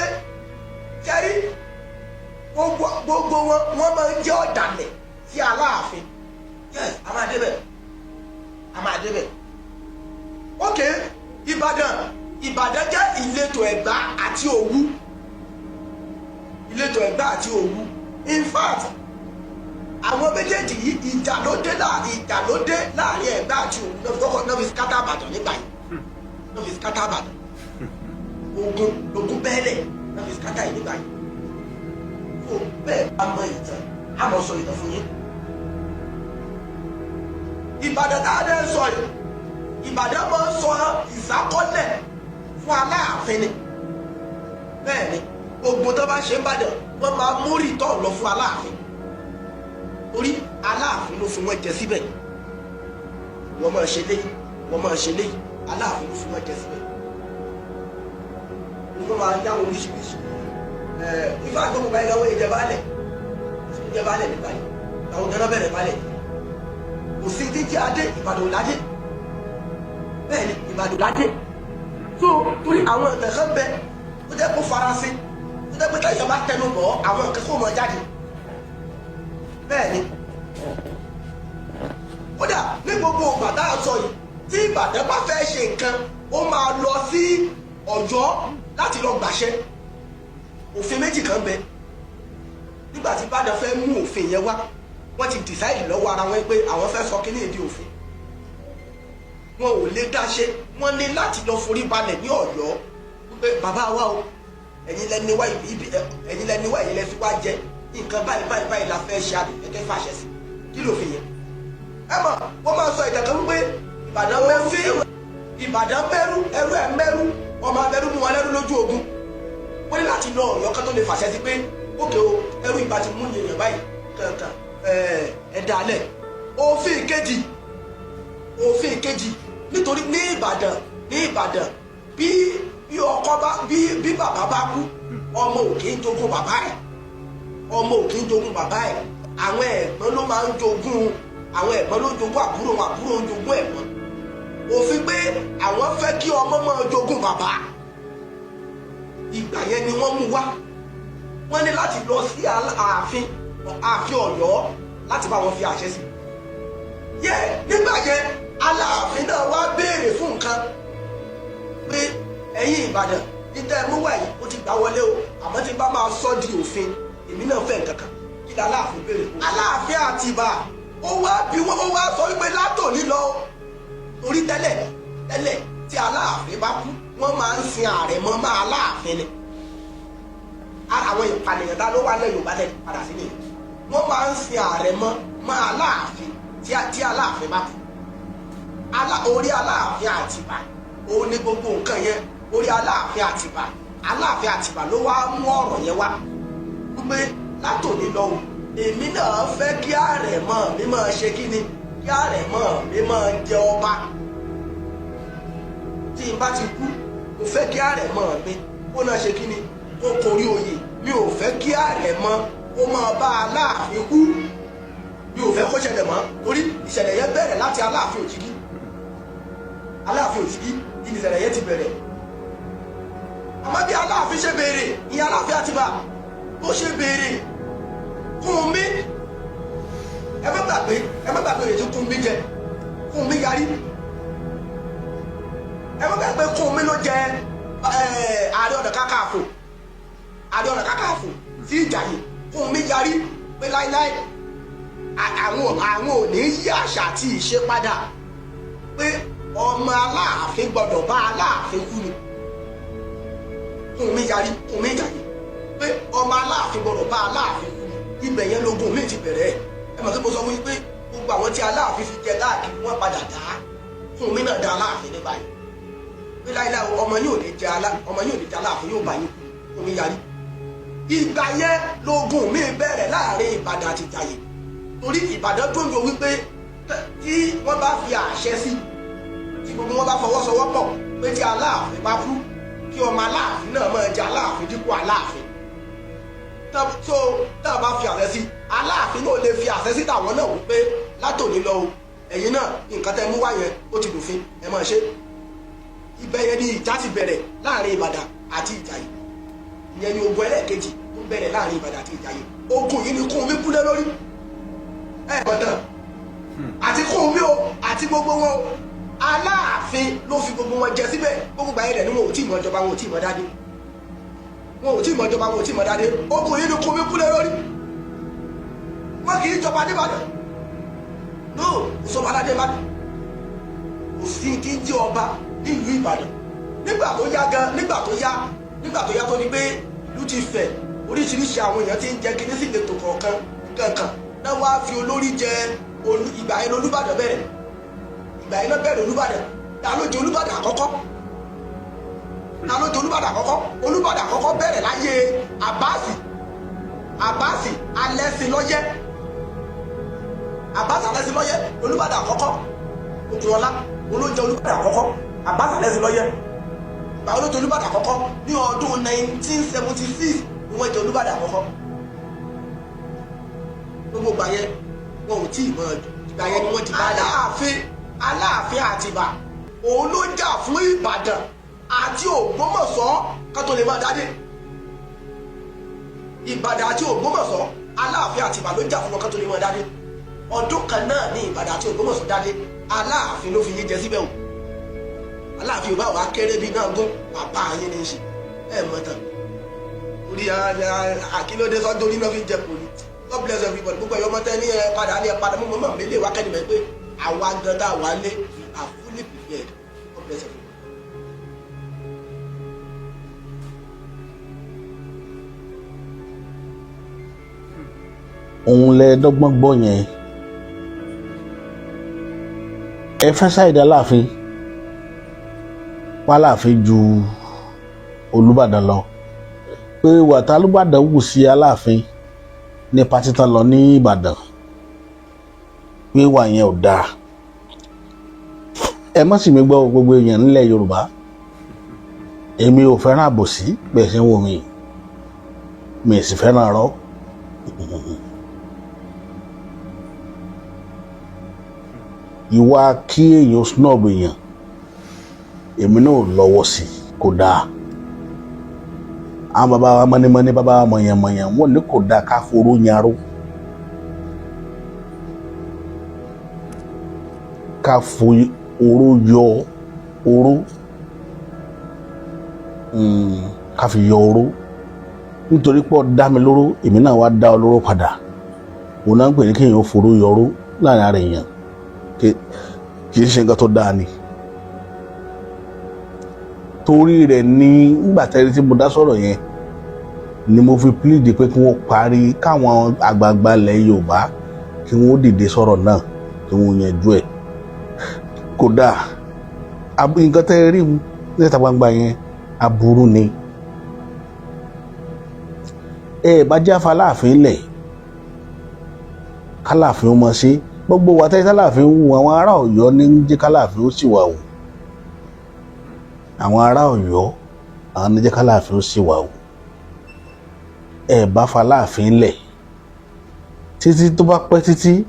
kẹrí gbogbo wọn, wọ́n máa ń jẹ́ ọ̀dàlẹ̀ sí Aláàfin. Yes, a máa débẹ̀, a máa débẹ̀. Ok, Ìbàdàn Ìbàdàn jẹ́ ìletò Ẹ̀gbá àti Òwu, ìletò Ẹ̀gbá àti Òwu. In fact, àwọn méjèèjì yìí, ìjà ló dé láàrin Ẹ̀gbá àti Òwu náà fi kọ́kọ́ náà fi scatter Ìbàdàn nígbà yìí, náà fi scatter Ìbàdàn. Ogun ogun bẹ́ẹ̀lẹ̀ náà fi scatter yìí nígbà yìí. So bẹ́ẹ̀ bá mọ ìtàn, á mọ̀ sọ ìtàn fún yín. Ìbàdàn tá a dẹ́ sọ yìí, Ìbàdàn máa ń sọ ìsákọ́lẹ̀ fún Aláàfin ni. Bẹ́ẹ̀ ni, gbogbo tó bá ṣe ń bàdàn, wọ́n máa mú rìtọ́ lọ fún Aláàfin, torí Aláàfin ló fi wọ́n jẹ síbẹ̀. Wọ́n máa ṣe léyìí, wọ́n máa ṣe léyìí, Aláàfin ló fi wọ́n jẹ síbẹ̀. Wọ́n máa dáwọ́ oríṣiríṣi ifá àgbọ̀gbọ̀ báyìí lọ́wọ́ ìjẹba alẹ̀ ìjẹba alẹ̀ nígbà yìí. Àwọn ganan bẹ̀rẹ̀ balẹ̀, kò sí títí adé Ìbàdàn ò ládé. Bẹ́ẹ̀ ni, Ìbàdàn ládé. So torí àwọn ìtàn kan bẹ tó jẹ́ kó farasin, tó jẹ́ pé táyọ̀ bá tẹnu bọ̀, àwọn nǹkan kó mọ jáde. Bẹ́ẹ̀ ni, kódà ní gbogbo ìgbà tá a sọ yìí, tí Ìbàdàn bá fẹ́ ṣe nǹkan, ó máa lọ sí Ọ̀yọ́ láti lọ gbàṣẹ. Òfin méjì kan bẹ. Nígbà tí Ìbàdàn fẹ́ mú òfin yẹn wá, wọ́n ti decide lọ́wọ́ ara wọn pé àwọn fẹ́ sọ kíní èdè òfin. Wọn ò lè dáṣe, wọ́n ní láti lọ forí balẹ̀ ní Ọ̀yọ́ wípé, "Bàbá wa o, ẹ̀yin lẹni wá ibi, ẹ̀yin lẹni wá, ẹ̀yin lẹ fi wá jẹ. Nǹkan báyìí báyìí báyìí la fẹ́ ṣe, àdìfẹ́kẹ́ fàṣẹ sí." Kí ló fi yẹn? Ẹ mọ̀, wọ́n máa sọ ìtàn kan wípé Ìbàdàn mẹ́rú, Ìbàdàn mẹ́rú, ẹrú ẹ̀ mẹ́rú, ọmọ abẹ́rú mú wọn lẹ́rú lójú ogun. Wọ́n ní láti lọ Ọ̀yọ́ kan tó lè fàṣẹ sí pé, "Okay o, ẹrú ìbá ti mú yèèyàn báyìí kankan, ẹ̀ dálẹ̀." Òfin kejì, òfin kejì, nítorí ní Ìbàdàn, bí ọkọ bá bí bàbá bá kú, ọmọ ò kì í jogún bàbá ẹ̀, ọmọ ò kì í jogún bàbá ẹ̀. Àwọn ẹ̀gbọ́n ló máa ń jogún, àwọn ẹ̀gbọ́n ló ń jogún àbúrò wọn, àbúrò ń jogún ẹ̀gbọ́n. Òfin pé àwọn fẹ́ kí ọmọ máa jogún bàbá, ìgbà yẹn ni wọ́n mú wá. Wọ́n ní láti lọ sí ààfin Ọ̀yọ́ láti bá wọn fi àṣẹ sí yẹ. Nígbà yẹn, Aláàfin náà wá béèrè fún nǹkan pé, "Ẹ̀yin Ìbàdàn, níta ẹ mú wá yìí, ó ti gbà wọlé o, àmọ́ tí bá máa sọ di òfin, èmi náà fẹ́ nǹkan kan." Kí ni Aláàfin béèrè fún? Aláàfin Àtìbà, ó wá bí wọ́n, ó wá sọ wípé látòní lọ, torí tẹ́lẹ̀ tẹ́lẹ̀, tí Aláàfin bá kú, wọ́n máa ń sin àrẹ̀mọ mọ́ Aláàfin ni. Ara àwọn ìpànìyàn tá ló wà lẹ́yìn Yorùbá tẹ̀ padà sí nìyẹn. Wọ́n máa ń sin àrẹ̀mọ mọ́ Aláàfin tí Aláàfin bá kú. Orí Aláàfin Àtìbà òun ní gbogbo nǹkan yẹn. Orí Aláàfin Àtìbà, Aláàfin Àtìbà ló wá mú ọ̀rọ̀ yẹn wá wípé, "Látòní lọ o, èmi náà fẹ́ kí àrẹ̀mọ mi máa ṣe kí ni, kí àrẹ̀mọ mi máa jẹ ọba. Tí n bá ti kú, mo fẹ́ kí àrẹ̀mọ mi kó náà ṣe kí ni, kó korí oyè. Mi ò fẹ́ kí àrẹ̀mọ kó máa bá Aláàfin kú. Mi ò fẹ́ kó ṣẹlẹ̀ mọ́," torí ìṣẹ̀lẹ̀ yẹn bẹ̀rẹ̀ láti Aláàfin Òjìgí. Aláàfin Òjìgí ní ìṣẹ̀lẹ̀ yẹn ti bẹ̀rẹ̀. Àmọ́ bí Aláàfin ṣe béèrè, ìyẹn Aláàfin Àtìbà tó ṣe béèrè, Kúnmí, ẹ má gbàgbé, ẹ má gbàgbé èyí tí Kúnmí jẹ. Kúnmí yarí. Ẹ má gbàgbé, Kúnmí ló jẹ Ààrẹ Ọ̀nà Kakanfò, Ààrẹ Ọ̀nà Kakanfò sí Ìjàyè. Kúnmí yarí pé láíláí, àwọn ò ní yí àṣà àti ìṣe padà, pé ọmọ Aláàfin gbọ́dọ̀ bá Aláàfin kú ni. Kúnmí yarí, Kúnmí Ìjàyè, pé ọmọ Aláàfin gbọ́dọ̀ bá Aláàfin kú ni. Ibẹ̀ yẹn lógún mi ti bẹ̀rẹ̀. Ẹ mọ̀ kí mo sọ fún yín pé gbogbo àwọn tí Aláàfin fi jẹ káàkiri, wọ́n padà dá Kúnmí náà dá Aláàfin ní báyìí pé láíláí, ọmọ yóò ní jẹ alá ọmọ yóò ní jẹ Aláàfin, yóò bá yín kú. Kúnmí yarí. Ìgbà yẹn lógún mi bẹ̀rẹ̀ láàrin Ìbàdàn àti Ìjàyè, torí Ìbàdàn tó ń yọ wípé tí wọ́n bá fi àṣẹ sí, tí gbogbo wọn bá fọwọ́sowọ́pọ̀ pé tí Aláàfin bá kú, kí ọmọ Aláàfin náà máa jẹ Aláàfin dípò Aláàfin, tó tá a bá fi àṣẹ sí, Aláàfin náà lè fi àṣẹ sí tàwọn náà wípé, "Látòní lọ o, ẹ̀yin náà, nǹkan tẹ́ mú wá yẹn, ó ti dòfin, ẹ máa ṣe." Ibẹ̀ yẹn ni ìjà ti bẹ̀rẹ̀ láàrin Ìbàdàn àti Ìjàyè. Ìyẹn ni ogun ẹlẹ́ẹ̀kejì tó bẹ̀rẹ̀ láàrin Ìbàdàn àti Ìjàyè. Ogun yìí ni Kúnmi kúlẹ̀ lórí ẹ̀ bọ̀tàn àti Kúnmi o àti gbogbo wọn o. Aláàfin ló fi gbogbo wọn jẹ síbẹ̀. Gbogbo gbà yẹn dẹ̀ ni wọn ò tí ì mọ ìjọba, wọn ò tí ì mọ dádé, wọn ò tí ì mọ ìjọba, wọn ò tí ì mọ dádé. Ogun yìí ni kò mí kúlẹ̀ lórí. Wọn kì í jọba nìbàdàn. No, kò sọba aládé Ìbàdàn, kò sí tí ń jẹ́ ọba nílùú Ìbàdàn. Nígbà tó yá gan, nígbà tó yá tó ní pé ìlú ti fẹ̀, oríṣiríṣi àwọn èèyàn ti ń jẹ kíní sí ìletò kọ̀ọ̀kan kankan náà, wá fi olórí jẹ olú. Ìgbà yẹn lolúbàdàn bẹ̀rẹ̀, ìgbà yẹn náà bẹ̀rẹ̀ Olúbàdàn. Ta ló jẹ Olúbàdàn àkọ́kọ́? Ta ló jẹ Olúbàdàn àkọ́kọ́? Olúbàdàn àkọ́kọ́ bẹ̀rẹ̀ láyé Àbáàsì, Àbáàsì Alẹ́sìnlọ́yẹ́. Àbáàsì Alẹ́sìnlọ́yẹ́ Olúbàdàn àkọ́kọ́. Òkùnọlá olóúnjẹ Olúbàdàn àkọ́kọ́, Àbáàsì Alẹ́sìnlọ́yẹ́. Ìgbà wo ló jẹ Olúbàdàn àkọ́kọ́? Ní ọdún 1976 ni wọ́n jẹ Olúbàdàn àkọ́kọ́. Gbogbo ìgbà yẹn, wọn ò tí ì mọ. Ìgbà yẹn ni wọ́n ti bá Aláàfin Àtìbà, òun ló jà fún Ìbàdàn àti Ògbómọ̀ṣọ́ ká tó lè máa dádé. Ìbàdàn àti Ògbómọ̀ṣọ́, Aláàfin Àtìbà ló jà fún wọn ká tó lè máa dádé. Ọdún kan náà ní Ìbàdàn àti Ògbómọ̀ṣọ́ dádé. Aláàfin ló fi yín jẹ síbẹ̀ o. Aláàfin ò bá wàá kéré bíi náà gún bàbá yín ní í ṣe ẹ mọ̀ tán orí àkílódé sọ́jọ́ orí náà fi ń jẹ kò ní. God bless everybody. Gbogbo ẹ̀yọ́ mọ́tẹ́ ní ẹ padà, ní ẹ padà. Mọ́ mọ́ mi lè wá kẹ́ni mẹ́ pé àwa gan tá a wà lé, we are fully prepared. God bless everybody. Òun lẹ dọ́gbọ́n gbọ́ yẹn. Ẹ fẹ́ ṣàìdá Aláàfin wàláàfin ju Olúbàdàn lọ, pé wàtá Olúbàdàn wù sí Aláàfin ní party tán lọ ní Ìbàdàn, pé wà yẹn ò dáa. Ẹ má sì mí gbọ́, gbogbo èèyàn nílẹ̀ Yorùbá, èmi ò fẹ́ràn àbòsí. Bẹ́ẹ̀ ṣe ń wò mí, mi sì fẹ́ràn rọ́. Ìwà kí èèyàn snob èèyàn, èmi náà ò lọ́wọ́ sí, kò dáa. Àwọn bàbá wa mọ́nímọ́ní, bàbá wa mọ̀yànmọ̀yàn, wọ́n ní kò dáa ká foró yanró, ká fo oró yọ oró, ká fi yọ oró, nítorí pé ó dá mi lóró, èmi náà wá dá ọ lóró padà. Òun náà ń pè ní kéèyàn foró yọró láàrin ara èèyàn. Kì í ṣe nǹkan tó dáa ni. Torí rẹ̀ ní nígbà tẹ́lẹ̀ tí mo dá sọ̀rọ̀ yẹn ni mo fi plead pé kí wọ́n parí, káwọn àgbààgbà ilẹ̀ Yorùbá kí wọ́n dìde sọ̀rọ̀ náà, kí wọ́n yanjú ẹ̀. Kódà nǹkan tẹ́ rí níta gbangba yẹn, aburú ni. Ẹ bá jáfa Aláàfin lẹ̀, kálàfin ó mọ sí gbogbo wa tẹ́lẹ̀. Kálàfin wù àwọn ará Ọ̀yọ́ ní jẹ́ kálàfin ó sì wà wù àwọn ará Ọ̀yọ́, àwọn ní jẹ́ kálàfin ó sì wà wù. Ẹ bá fa Aláàfin lẹ̀ títí tó bá pẹ́ títí,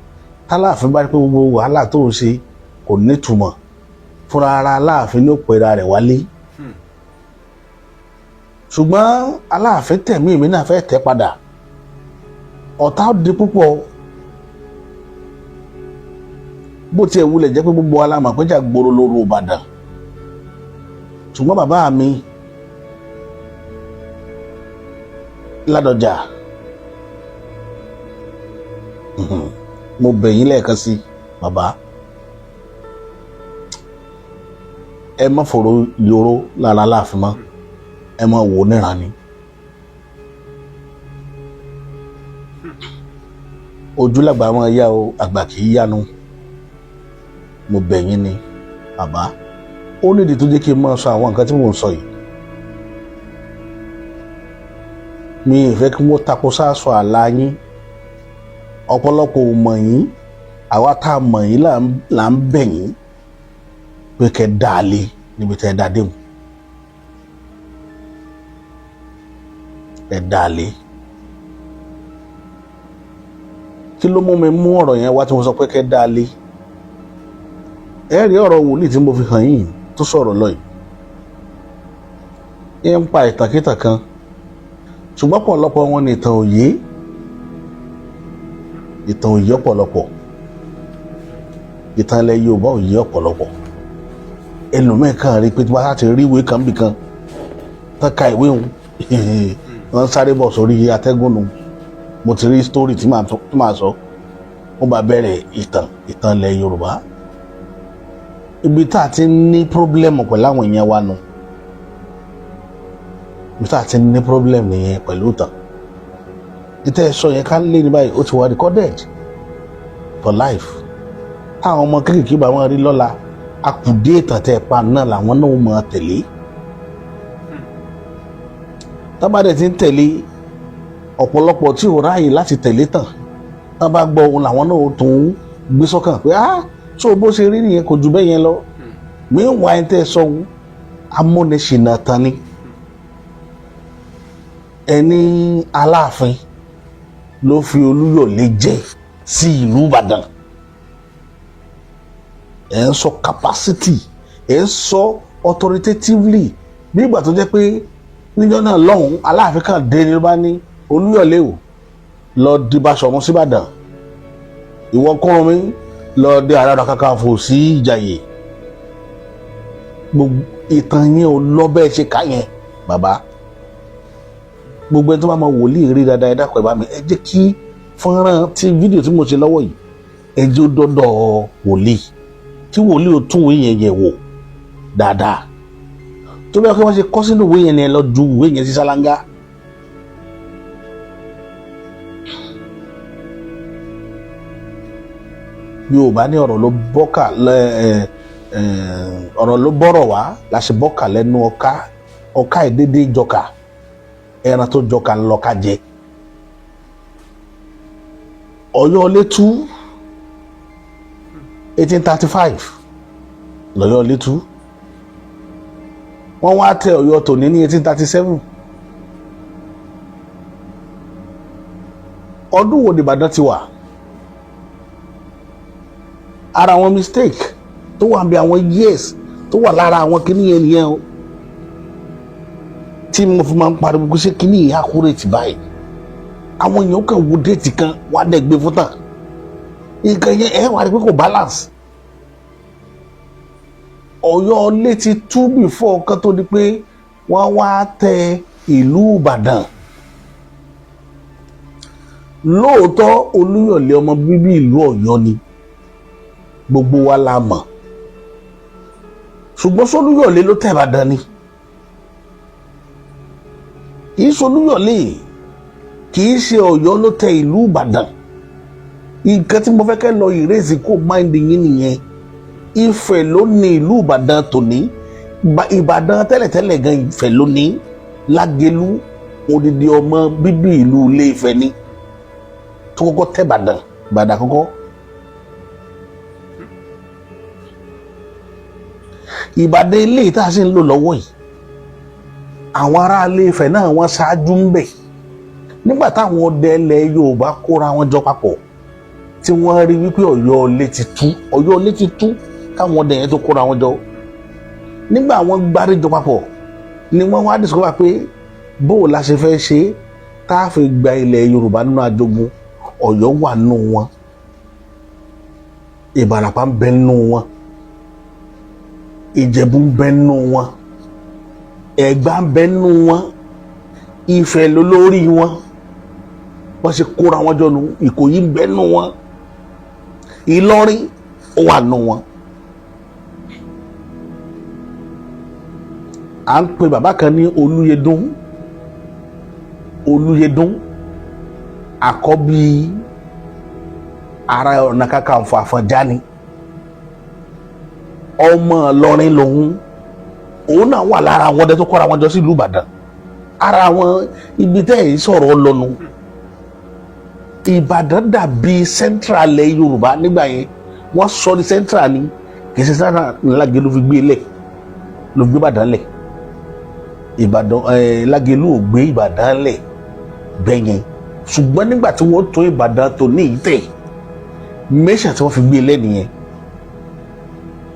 tálàfin bá rí pé gbogbo wàhálà tó ń ṣe kò nítumọ̀ fúnra ara, Aláàfin ní òpèrà rẹ̀ wálé. Ṣùgbọ́n Aláàfin tẹ̀mí, èmi náà fẹ́ tẹ́ padà, ọ̀tá di púpọ̀. Bó tiẹ̀ wulẹ̀ jẹ́ pé gbogbo alámọ̀ péjà gbòòrò lóru Ìbàdàn, ṣùgbọ́n bàbá mi Ládọjà, mo bẹ̀ yín lẹ́ẹ̀kan sí, bàbá, ẹ má fòrò yòró lára Aláàfin mọ́, ẹ má wò níran ni. Ojúlàgbà máa yá o, àgbà kì í yánu. Mo bẹ̀ yín ni, bàbá. Ó nídìí tó jẹ́ kí n máa sọ àwọn nǹkan tí mò ń sọ yìí. Mi ì fẹ́ kí wọ́n tako sáàsọ àlá yín. Ọ̀pọ̀lọpọ̀ ò mọ̀ yín. Àwa tá a mọ̀ yín là ń bẹ̀ yín pé kẹ́ dá a lé níbi tẹ́ ẹ dá a déhùn, ẹ dá a lé. Kí ló mú mi mú ọ̀rọ̀ yẹn wá tí mo sọ pé kẹ́ dá a lé? Ẹ rí ọ̀rọ̀ wòlíì tí mo fi hàn yín tó sọ̀rọ̀ lọ yìí ń pa ìtàkìtà kan, ṣùgbọ́n ọ̀pọ̀lọpọ̀ wọn ní ìtàn òye, ìtàn òye ọ̀pọ̀lọpọ̀, ìtàn ilẹ̀ Yorùbá òye ọ̀pọ̀lọpọ̀. Ẹlòmíì kan rí pé tí wọ́n ti rí ìwé kan bì kan tán, ka ìwé òun, wọ́n sáré bọ̀ sórí atẹ́gùn nù. Mo ti rí story tí màá sọ, wọ́n bá bẹ̀rẹ̀ ìtàn, ìtàn ilẹ̀ Yorùbá. Ibi tá a ti ní problem pẹ̀lú àwọn èèyàn wa nù, ibi tá a ti ní problem nìyẹn pẹ̀lú ìtàn. Ìtẹ́ ẹ sọ yẹn ká lé ní báyìí, ó ti wà recorded for life. Táwọn ọmọ kéékèèké bá wọn rí lọ́la, akùdé ìtàn tẹ́ ẹ pa náà làwọn náà mọ̀ ọ́ tẹ̀lé. Tábàdẹ̀ ti ń tẹ̀lé, ọ̀pọ̀lọpọ̀ tí ò ráàyè láti tẹ̀lé tàn, tán bá gbọ́ ohun làwọn náà tún gbé sọ́kàn pé, ah, so bó ṣe rí nìyẹn, kò jù bẹ́ẹ̀ yẹn lọ. Meanwhile, tẹ́ ẹ sọ ohun amúnisìnà tán ni. Ẹni Aláàfin ló fi Olúyọ̀lé jẹ sí ìlú Ìbàdàn, ẹ̀ ń sọ capacity, ẹ̀ ń sọ authoritatively, bí ìgbà tó jẹ́ pé níjọ́ náà lọ́hùn, Aláàfin kan dé ní ló bá ní, "Olúyọ̀lé o, lọ di Baṣọ̀run síbàdàn, ìwọ Kúrúnmí, lọ di Ààrẹ Ọ̀nà Kakanfò sí Ìjàyè." Gbogbo ìtàn yẹn ò lọ bẹ́ẹ̀ ṣe ká yẹn, bàbá. Gbogbo ẹni tó bá mọ wòlíì rí dáadáa, ẹ dákun, ẹ bá mi, ẹ jẹ́ kí fọ́nrán tí fídíò tí mo ṣe lọ́wọ́ yìí, ẹ jẹ́ ó dọ́dọ̀ wòlíì, kí wòlíì ó tún ìwé yẹn yẹ̀ wò dáadáa. Tó bẹ́ẹ̀ kí wọ́n ṣe kọ́ sínú ìwé yẹn ni, ẹ lọ ju ìwé yẹn sí sálángá. Yorùbá ní ọ̀rọ̀ ló bọ́kà lẹ́ ẹ ẹ ọ̀rọ̀ ló bọ́rọ̀ wá láṣẹ bọ́kà lẹ́nu ọ̀ká. Ọ̀ká ìdédé jọkà, ẹran tó jọkà ńlọka jẹ. Ọ̀yọ́ létú, 1835 lọ́yọ́ létú. Wọ́n wá tẹ Ọ̀yọ́ tòní ní 1837. Ọdún wo nìbàdàn ti wà? Ara àwọn mistake tó wà bí àwọn years tó wà lára àwọn kíní yẹn nìyẹn o, tí mo fi máa ń pariwo kó ṣe kíní yìí accurate báyìí. Àwọn èèyàn kàn wo date kan wà dẹ̀ gbé fún tàn nǹkan yẹn, ẹ wà rí pé kò balance. Ọ̀yọ́ létí tú before kan tó di pé wọ́n wá tẹ ìlú Ìbàdàn. Lóòótọ́, Olúyọ̀lé ọmọ bíbí ìlú Ọ̀yọ́ ni, gbogbo wa la mọ̀, ṣùgbọ́n sÓlúyọ̀lé ló tẹ̀ Ìbàdàn ni? Kì í sOlúyọ̀lé, kì í ṣe Ọ̀yọ́ ló tẹ ìlú Ìbàdàn. Nǹkan tí mo fẹ́ kẹ́ lọ erase kó mind yín nìyẹn. Ifẹ̀ ló ní ìlú Ìbàdàn tòní. Ìbàdàn tẹ́lẹ̀tẹ́lẹ̀ gan, Ifẹ̀ ló ní. Lágelú, odidi ọmọ bíbí ìlú Ilé Ifẹ̀ ni, tó kọ́kọ́ tẹ̀ Ìbàdàn, Ìbàdàn àkọ́kọ́. Ìbàdàn ilé tá a sì ń lò lọ́wọ́ yìí, àwọn ará Ilé Ifẹ̀ náà wọ́n ṣáájú ń bẹ̀. Nígbà táwọn ọdẹ ilẹ̀ Yorùbá kóra wọn jọ papọ̀, tí wọ́n rí wípé Ọ̀yọ́ ilé ti tú, Ọ̀yọ́ ilé ti tú káwọn ọdẹ yẹn tó kóra wọn jọ, nígbà wọn gbáríjọ papọ̀ ni wọ́n wá discover pé bó o la ṣe fẹ́ ṣe tá a fi gba ilẹ̀ Yorùbá nínú ajogun. Ọ̀yọ́ wà nínú wọn, Ìbàràpá ń bẹ nínú wọn, Ìjẹ̀bú ń bẹ nínú wọn, Ẹ̀gbá ń bẹ nínú wọn, Ifẹ̀ lólórí wọn. Wọ́n ṣe kóra wọn jọ nu. Ìkòyí ń bẹ nínú wọn, Ìlọrin ó wà nínú wọn. À ń pe bàbá kan ní Olúyẹdùn. Olúyẹdùn, àkọ́bí Ààrẹ Ọ̀nà Kakanfò Àfọ̀njá ni, ọmọ Ìlọrin lòun. Òun náà wà lára àwọn ọdẹ tó kóra wọn jọ sí ìlú Ìbàdàn. Ara àwọn ibi tẹ́ ẹ̀ sọ̀rọ̀ lọ́nu, Ìbàdàn dàbí central ilẹ̀ Yorùbá nígbà yẹn. Wọ́n sọ ní central ni, kì í ṣe central Lágelú fi gbé lẹ̀, ló fi gbé Ìbàdàn lẹ̀. Ìbàdàn ẹ̀ Lágelú ò gbé Ìbàdàn lẹ̀ bẹ́ẹ̀ yẹn, ṣùgbọ́n nígbà tí wọ́n tó Ìbàdàn tó ní ìtẹ̀ mẹ́sà tí wọ́n fi gbé lẹ̀ nìyẹn.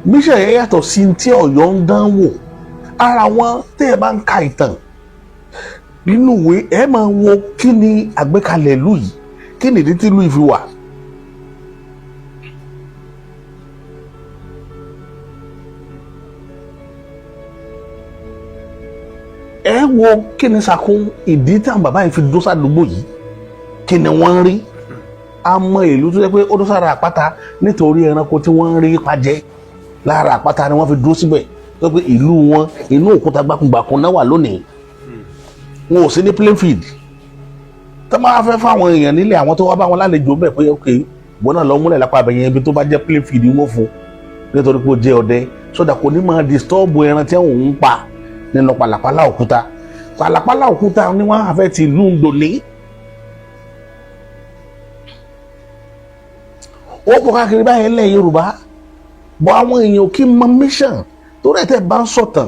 Mẹ́sà yẹn yàtọ̀ sí tí Ọ̀yọ́ ń dán wò. Ara wọn tẹ́ ẹ bá ń ka ìtàn nínú ìwé, ẹ máa wo kí ni àgbékalẹ̀ ìlú yìí, kí ni ìdí tí ìlú yìí fi wà. wo kí ni sàkún ìdí táwọn bàbá yìí fi dó sádùúgbò yìí, kí ni wọ́n ń rí. A mọ ìlú tó jẹ́ pé ó dó sára àpáta nítorí ẹranko tí wọ́n ń rí pajẹ lára àpáta ni wọ́n fi dúró síbẹ̀, tó pé ìlú wọn inú òkúta gbákùngbàkùn náà wà lónìí, wọn ò sí ní plainfield. Tó máa fẹ́ fáwọn èèyàn nílé, àwọn tó wá bá wọn lálejò bẹ̀ pé ok, wọn náà lọ múlẹ̀ lápá abẹ́yẹn, ibi tó bá jẹ́ plainfield wọ́n fún, nítorí pé ó jẹ́ ọdẹ sódà kò ní máa disturb ẹran tí òun ń pa nínú pàlàpàlà òkúta. Pàlàpàlà òkúta ni wọ́n á fẹ́ ti ìlú Ndòní. Ó pọ̀ káàkiri báyìí lẹ̀ Yorùbá bọ́, àwọn èèyàn kì í mọ mission torí ẹ̀. Tẹ́ bá ń sọ̀tàn,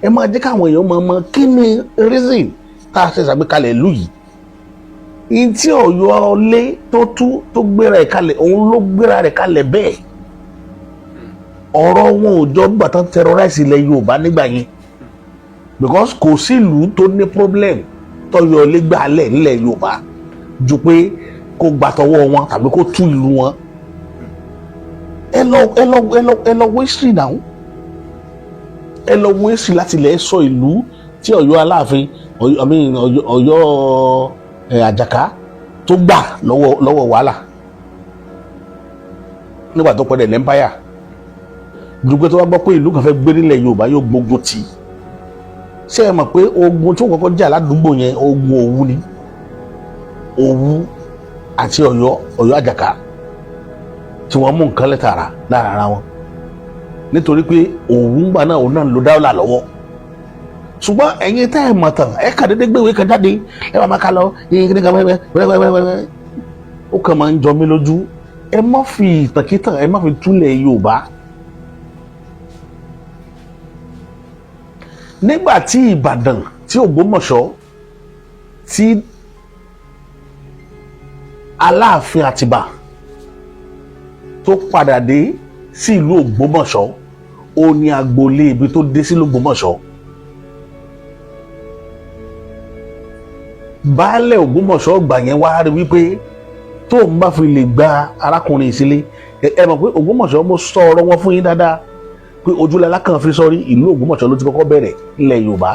ẹ máa jẹ́ káwọn èèyàn máa mọ kí ni reason tá a ṣe ṣàgbékalẹ̀ ìlú yìí. Ìyí tí Ọ̀yọ́ lé tó tú tó gbéra ẹ̀ kalẹ̀, òun ló gbéra rẹ̀ kalẹ̀ bẹ́ẹ̀. Ọ̀rọ̀ wọn ò jọ gbà tán terrorize ilẹ̀ Yorùbá nígbà yẹn, because kò sí ìlú tó ní problem tọ́yọ̀ lé gbà lẹ̀ nílẹ̀ Yorùbá ju pé kó gbà tọwọ́ wọn tàbí kó tú ìlú wọn. Ẹ lọ, ẹ lọ, ẹ lọ, ẹ lọ wo history now. Ẹ lọ wo history láti ilẹ̀ sọ ìlú tí Ọ̀yọ́ Aláàfin, Ọ̀yọ́, I mean, Ọ̀yọ́ Àjàká tó gbà lọ́wọ́ wàhálà nígbà tó pẹ̀lẹ́ l'empire, ju pé tó bá gbọ́ pé ìlú kan fẹ́ gbé nílẹ̀ Yorùbá, yóò gbógun tì í. Ṣé ẹ mọ̀ pé ogun tí wọ́n kọ́kọ́ jà ládùúgbò yẹn, ogun Òwu ni? Òwu àti Ọ̀yọ́, Ọ̀yọ́ Àjàká, tí wọ́n mú nǹkan lẹ́tàrà lára ara wọn, nítorí pé Òwu ńgbà náà, òun náà ń lo dáwọ́là lọ́wọ́. Ṣùgbọ́n ẹ̀yin tẹ́ ẹ̀ mọ̀ tán, ẹ̀ kà déédéé gbéwèé kan jáde, ẹ̀ máa ká lọ yín kí ni kan wẹ́wẹ́wẹ́wẹ́wẹ́. Ó kàn máa ń jọ mí lójú. Ẹ má fi ìtànkítàn, ẹ má fi túlẹ̀ Yorùbá. Nígbà tí Ìbàdàn, tí Ògbómọ̀ṣọ́, tí Aláàfin Àtìbà tó padà dé sí ìlú Ògbómọ̀ṣọ́, ó ní agboolé ibi tó dé sí l'Ògbómọ̀ṣọ́. Baálẹ̀ Ògbómọ̀ṣọ́ gbà yẹn wá rí wípé tóun bá fi lè gba arákùnrin ìsílé, ẹ mọ̀ pé Ògbómọ̀ṣọ́, mo sọ ọ̀rọ̀ wọn fún yín dáadáa pé ojúlẹ̀ kan fi sọrí ìlú Ògbómọ̀ṣọ́ ló ti kọ́kọ́ bẹ̀rẹ̀ nílẹ̀ Yorùbá.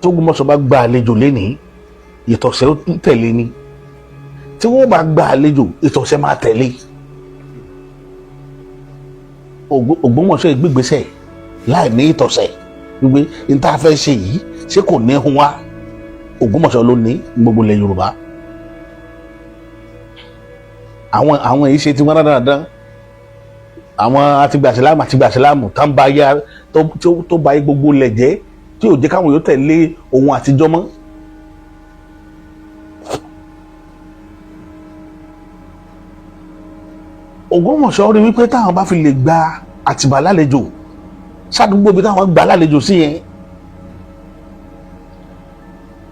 Tógbómọ̀ṣọ́ bá gba àlejò lénìí, ìtọ̀sẹ̀ ó tẹ̀lé ni. Tí wọ́n bá gba àlejò, ìtọ̀sẹ̀ máa tẹ̀lé. Ògbómọ̀ṣọ́ ìgbégbèsẹ̀ láì ní ìtọ̀sẹ̀ wípé n tá a fẹ́ ṣe yìí, ṣé kò ní hun wá? Ògbómọ̀ṣọ́ ló ní gbogbo ilẹ̀ Yorùbá. Àwọn èyí ṣe tí wọ́n dáadáa, àwọn àtìgbàsílámù, àtìgbàsílámù tá ń ba ya tó ba gbogbo ilẹ̀ jẹ́, tí ò jẹ́ káwọn yóò tẹ̀lé ohun àtijọ́ mọ́. Ògbómọ̀ṣọ́ rí wípé táwọn bá fi lè gba Àtìbà lálejò sádùúgbò bí táwọn gbà lálejò sí yẹn,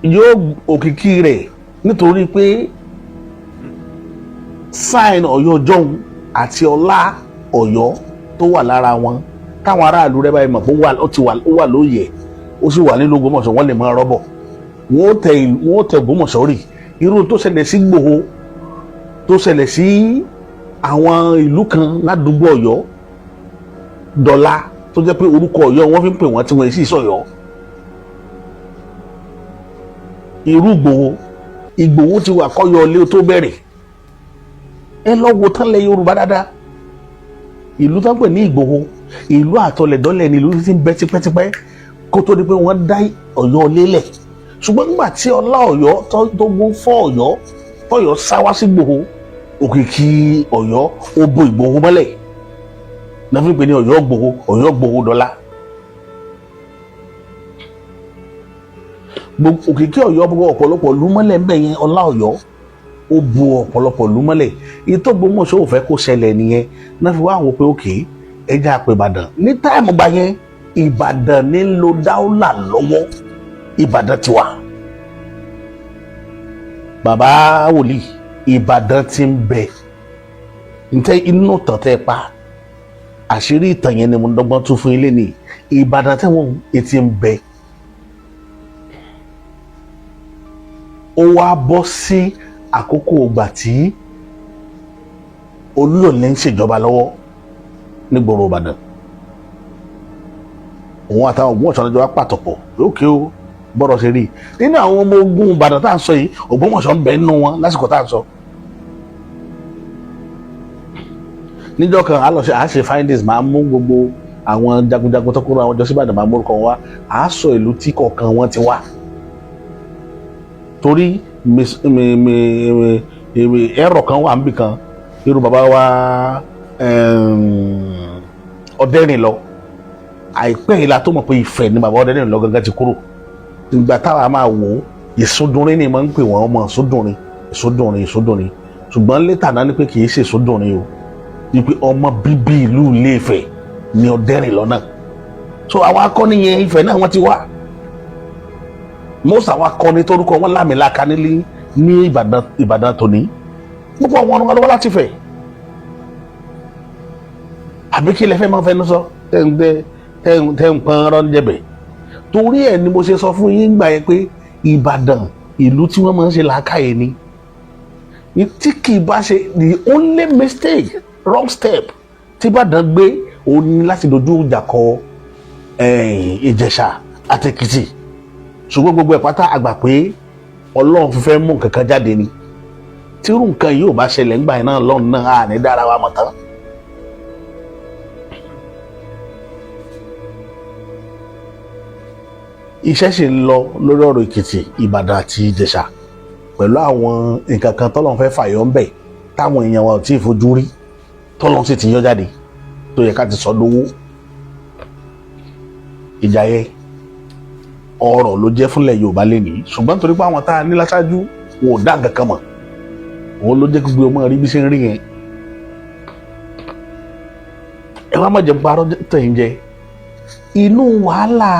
yóò òkìkí rẹ̀, nítorí pé sign Ọ̀yọ́ jọ̀hún àti ọlá Ọ̀yọ́ tó wà lára wọn, táwọn aráàlú rẹ̀ báyìí mọ̀ pé ó ti wà, ó wà lóye, ó sì wà nílùú Ògbómọ̀ṣọ́, wọ́n lè máa rọ́bọ̀, wọ́n ó tẹ Ògbómọ̀ṣọ́ rì. Irú tó ṣẹlẹ̀ sí Ìgbòho, tó ṣẹlẹ̀ sí àwọn ìlú kan ládùúgbò Ọ̀yọ́ dọ̀la, tó jẹ́ pé orúkọ Ọ̀yọ́ wọ́n fi ń pè wọ́n tí wọ́n sì sọ̀yọ́. Irú Ìgbòho, Ìgbòho ti wà kọ́yọ́ ilé tó bẹ̀rẹ̀. Ẹ lọ wo tán lẹ Yorùbá dáadáa, ìlú tó ń pè ní Ìgbòho, ìlú àtọlẹ̀dọ́lẹ̀ ni, ìlú tí ń bẹ tipẹ́tipẹ́ kó tó di pé wọ́n dá Ọ̀yọ́ lélẹ̀. Ṣùgbọ́n nígbà tí ọlá Ọ̀yọ́ tó gún fọ́ Ọ̀yọ́, tọ́yọ́ sá wá sí Ìgbòho, òkìkí Ọ̀yọ́ ó bo Ìgbòho mọ́lẹ̀, náà fi pè ní Ọ̀yọ́ Ìgbòho, Ọ̀yọ́ Ìgbòho dọ́là. Òkìkí Ọ̀yọ́ bo ọ̀pọ̀lọpọ̀ ìlú mọ́lẹ̀ ń bẹ yẹn. Ọlá Ọ̀yọ́ ó bu ọ̀pọ̀lọpọ̀ ìlú mọ́lẹ̀. Ìtọ́ Ògbómọ̀ṣọ́ ò fẹ́ kó ṣẹlẹ̀ nìyẹn, náà fi wá àwọn pé òkè ẹja àpè Ìbàdàn ní táìmù gbà yẹn. Ìbàdàn ní lo dáúlà lọ́wọ́, Ìbàdàn ti wà, bàbá wòlíì, Ìbàdàn ti ń bẹ. Ntẹ inú tàn tẹ pa àṣírí ìtàn yẹn ni mo dọ́gbọ́n tún fún ilé ní Ìbàdàn tẹ́wọ̀n etí ń bẹ. Ó wá bọ́ sí àkókò ìgbà tí Olúyọ̀lé ń ṣèjọba lọ́wọ́ nígboro Ìbàdàn. Òun àtàwọn Ògbómọ̀ṣọ́ lọ́jọ́ wá pàtọ̀pọ̀ lókè o. Bọ́rọ̀ ṣe rí nínú àwọn ọmọ ogun Ìbàdàn tá à ń sọ yìí, Ògbómọ̀ṣọ́ ń bẹ nínú wọn lásìkò tá à ń sọ. Níjọ́ kan a lọ ṣe, à ṣe findings, máa mú gbogbo àwọn jagunjagun tó kúrò àwọn jọ síbàdàn, máa mórúkọ wọn wá, à á sọ ìlú tí kọ̀ọ̀kan wọn ti wá, torí ẹ̀rọ kan wà níbì kan. Irú bàbá wa Ọ̀dẹ́rìn lọ àìpẹ́ yìí la tó mọ̀ pé Ifẹ̀ ni bàbá Ọ̀dẹ́rìn lọ gangan ti kúrò. Ìgbà táwa máa wò ó, Ìsúndùnrín ni máa ń pè wọ́n, ọmọ Ìsúndùnrín, Ìsúndùnrín, Ìsúndùnrín. Ṣùgbọ́n later náà ni pé kì í ṣe Ìsúndùnrín o, ni pé ọmọ bíbí ìlú Ilé-Ifẹ̀ ni Ọ̀dẹ́rìn lọ náà. So àwọn akọni yẹn, Ifẹ̀ náà wọ́n ti wá. Most àwọn akọni torúkọ wọn lámìlaka nílé ní Ìbàdàn, Ìbàdàn tòní, púpọ̀ wọn wọn lọ́wọ́ láti fẹ̀. Àbí kí lẹ fẹ́ máa fẹnu sọ tẹ́ ń tẹ́ ń pọn rán jẹ̀bẹ̀? Torí ẹ̀ ni mo ṣe sọ fún yín gbà yẹn pé Ìbàdàn, ìlú tí wọ́n máa ń ṣe làákàyè ni, tí kì í bá ṣe the only mistake, wrong step tí Ìbàdàn gbé, òun ni láti dojú ìjà kọ Ìjẹ̀ṣà àti Èkìtì. Ṣùgbọ́n gbogbo ẹ̀ pátá, àgbà pé Ọlọ́run fi fẹ́ mú nǹkan kan jáde ni. Tírú nǹkan yìí ò bá ṣẹlẹ̀ ńgbà yẹn náà lọ́run náà, à ní dára wa mọ̀ tán. Iṣẹ́ sì ń lọ lórí ọ̀rọ̀ Èkìtì, Ìbàdàn àti Ìjẹ̀ṣà pẹ̀lú àwọn nǹkan kan tọ́lọ́run fẹ́ fàyọ ńbẹ̀ táwọn èèyàn wa ò tí ì fojú rí, tọ́lọ́run sì ti yọ jáde, tó yẹ ká ti sọ lówó. Ìjà yẹn, ọrọ̀ ló jẹ́ fúnlẹ̀ Yorùbá lẹ́nìí, ṣùgbọ́n torí pé àwọn tá a ní láṣáájú wọn ò dá nǹkan kan mọ̀, òun ló jẹ́ gbogbo ọmọ rí bí ṣe ń rí yẹn. Ẹ wá má jẹ́ ń parọ́ tẹ̀yìn jẹ inú wàhálà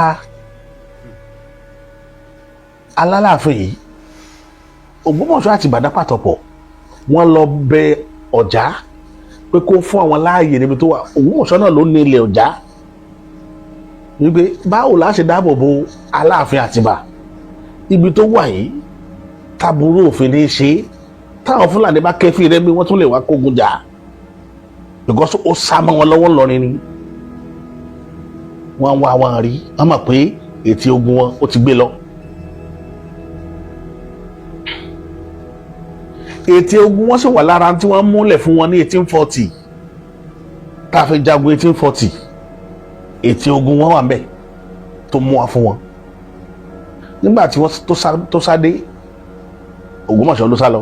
alálàáfin yìí. Ògbómọ̀ṣọ́ àti Ìbàdàn pàtọ́pọ̀, wọ́n lọ bẹ Ọ̀já pé kó fún àwọn láàyè níbi tó wà. Ògbómọ̀ṣọ́ náà ló ní ilẹ̀ Ọ̀já, wípé báwo la ṣe dáàbò bo Aláàfin Àtìbà ibi tó wà yìí, taburú òfin ní í ṣe, táwọn Fúlàní bá kẹ́fì rẹ bí wọ́n tún lè wá kógun jà, because ó sá mọ́ wọn lọ́wọ́ lọ́rin ni wọ́n wá wọn rí. Wọ́n mọ̀ pé ètí ogun wọn ó ti gbé lọ. Ètí ogun wọn sì wà lára tí wọ́n múlẹ̀ fún wọn ní 1840 tá a fi jagun 1840. Ètí ogun wọn wà ńbẹ̀ tó mú wa fún wọn nígbà tí wọ́n tó sá dé Ògbómọ̀ṣọ́ ló sá lọ.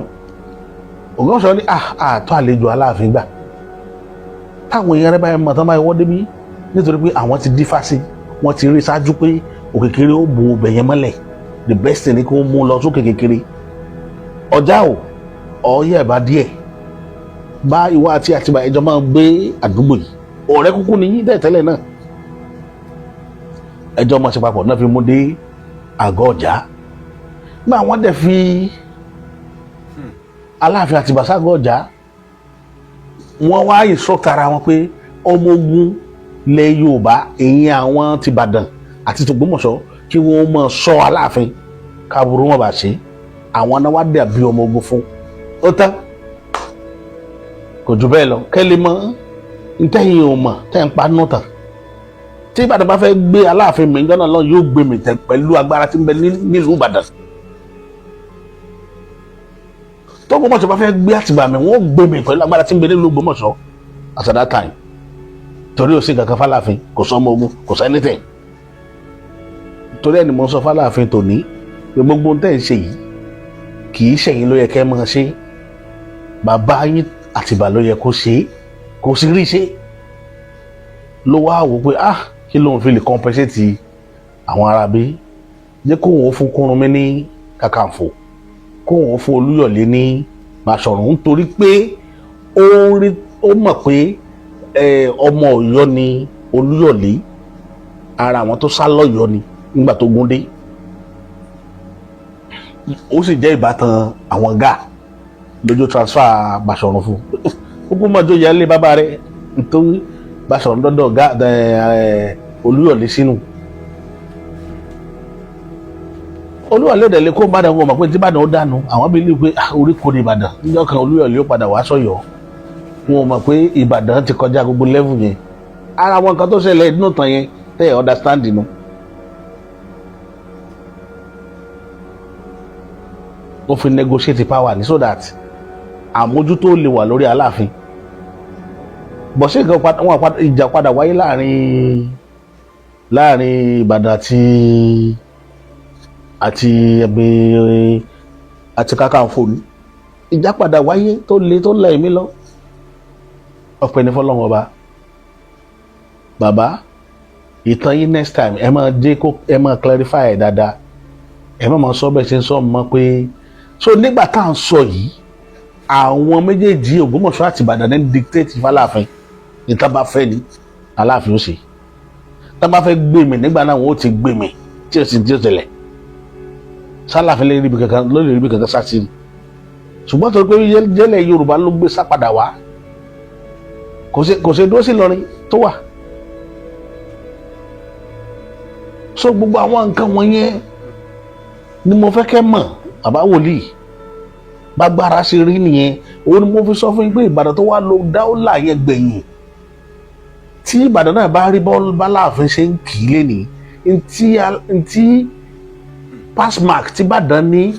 Ògbómọ̀ṣọ́ ní àtọ́ àlejò Aláàfin gbà táwọn èèyàn rẹ báyìí mọ̀ tán báyìí wọ́n débí, nítorí pé àwọn ti dífá sí, wọ́n ti rí ṣáájú pé òkè kéré ó bu ọbẹ̀ yẹn mọ́lẹ̀. The best thing ni kó mú lọ sókè kékeré. Ọjà o, ọyẹ ẹ̀bá díẹ̀ bá ìwọ àti Àtìbà ẹjọ́ máa gbé àdúgbò yìí, ọ̀rẹ́ kúkú ni yín tẹ́lẹ̀ náà, ẹjọ́ máa ṣe papọ̀ náà fi mú dé àgọ́ ọjà. Nígbà wọ́n dẹ̀ fi Aláàfin Àtìbà ságọ́ ọjà, wọ́n wá instruct ara wọn pé ọmọ ogun lẹ Yorùbá, èyí àwọn tìbàdàn àti tògbómọ̀ṣọ́, kí wọ́n máa ṣọ́ Aláàfin káàbùrú wọn bá ṣe. Àwọn náà wá dàbí ọmọ ogun fún ó tán, kò jù bẹ́ẹ̀ lọ. Kẹ́lẹ́ mọ́ ntẹ́yìn ò mọ̀ tẹ́ ń pa nù tán. Tí Ìbàdàn bá fẹ́ gbé Aláàfin mi jọ́nà lọ, yóò gbé mi tẹ pẹ̀lú agbára tí ń bẹ nílùú Ìbàdàn. Tọ́gbọ́mọ̀ṣọ́ bá fẹ́ gbé Àtìbà mi, wọ́n gbé mi pẹ̀lú agbára tí ń bẹ nílùú Ògbómọ̀ṣọ́ at that time, torí ò sí kankan fàlàfin, kò sọ ọmọ ogun, kò sọ anything. Torí ẹni mo sọ fàlàfin tòní pé gbogbo ohun tẹ́ ń ṣe yìí, kì í ṣẹ̀yìn ló yẹ kẹ́ máa ṣe, bàbá yín Àtìbà ló yẹ kó ṣe é, kó sì rí ṣe. Ló wá wò pé, ah, kí lóun fi lè compensate àwọn aráabí? Jẹ́ kóun ó fún Kúrúnmí ní Kàkànfò, kóun ó fún Olúyọ̀lé ní Bàṣọ̀run, nítorí pé ó rí, ó mọ̀ pé ọmọ Ọ̀yọ́ ni Olúyọ̀lé, ara àwọn tó sá lọ́yọ̀ọ́ ni nígbà tó gún dé, ó sì jẹ́ ìbátan àwọn gáà lójú transfer Bàṣọ̀run fún kókó mọ́jọ́ yálé bàbá rẹ̀, nítorí Bàṣọ̀run dọ́dọ̀ gá Olúyọ̀lé sínú. Olúyọ̀lé òdẹ̀ lè kó Ìbàdàn, wọn mọ̀ pé tí Ìbàdàn ó dànù àwọn bí lè pé orí kò ní Ìbàdàn níjọ́ kan, Olúyọ̀lé ó padà wá sọ̀yọ́. Wọn mọ̀ pé Ìbàdàn ti kọjá gbogbo level yẹn. Ara wọn kan tó ṣẹlẹ̀ nínú tàn yẹn. Tẹ́ ẹ̀ understand nu. Wọ́n fi negotiate power ni so that àmójútó lè wà lórí Aláàfin. Bọ̀ ṣé nǹkan wọn ìjà padà wáyé láàrin Ìbàdàn àti ẹgbẹ́ àti Kakanfò ní? Ìjà padà wáyé tó le, tó lẹ̀ mí lọ. Ọpẹ́ ní fọlọ́run ọba. Bàbá, ìtàn yín, next time, ẹ máa jẹ́ kó ẹ máa clarify ẹ̀ dáadáa. Ẹ má máa sọ bẹ́ẹ̀ ṣe ń sọ mọ́ pé so nígbà tá à ń sọ yìí, àwọn méjèèjì, Ògbómọ̀ṣọ́ àti Ìbàdàn, ní dictate fáláàfin. Ní tá bá fẹ́ ni Aláàfin ó ṣe. Tá bá fẹ́ gbé mi nígbà náà, wọn ó ti gbé mi tí ó sì tí ó tẹ̀lẹ̀ sálàfin lè rí ibi kankan ló lè rí ibi kankan sá sí i. Ṣùgbọ́n tó pé jẹ́lẹ̀ Yorùbá ló gbé sá padà wá, kò ṣe dúró sí Ìlọrin tó wà. So gbogbo àwọn nǹkan wọ̀nyẹn ni mo fẹ́ kẹ́ mọ̀, bàbá wòlíì. Bágbára ṣe rí nìyẹn. Òun ni mo fi sọ fún yín pé Ìbàdàn tó wá lo dáúlà yẹn gbẹ̀yìn, tí Ìbàdàn náà bá rí báláàfin ṣe ń kì í lénìí, ntí passmark tí Ìbàdàn ní,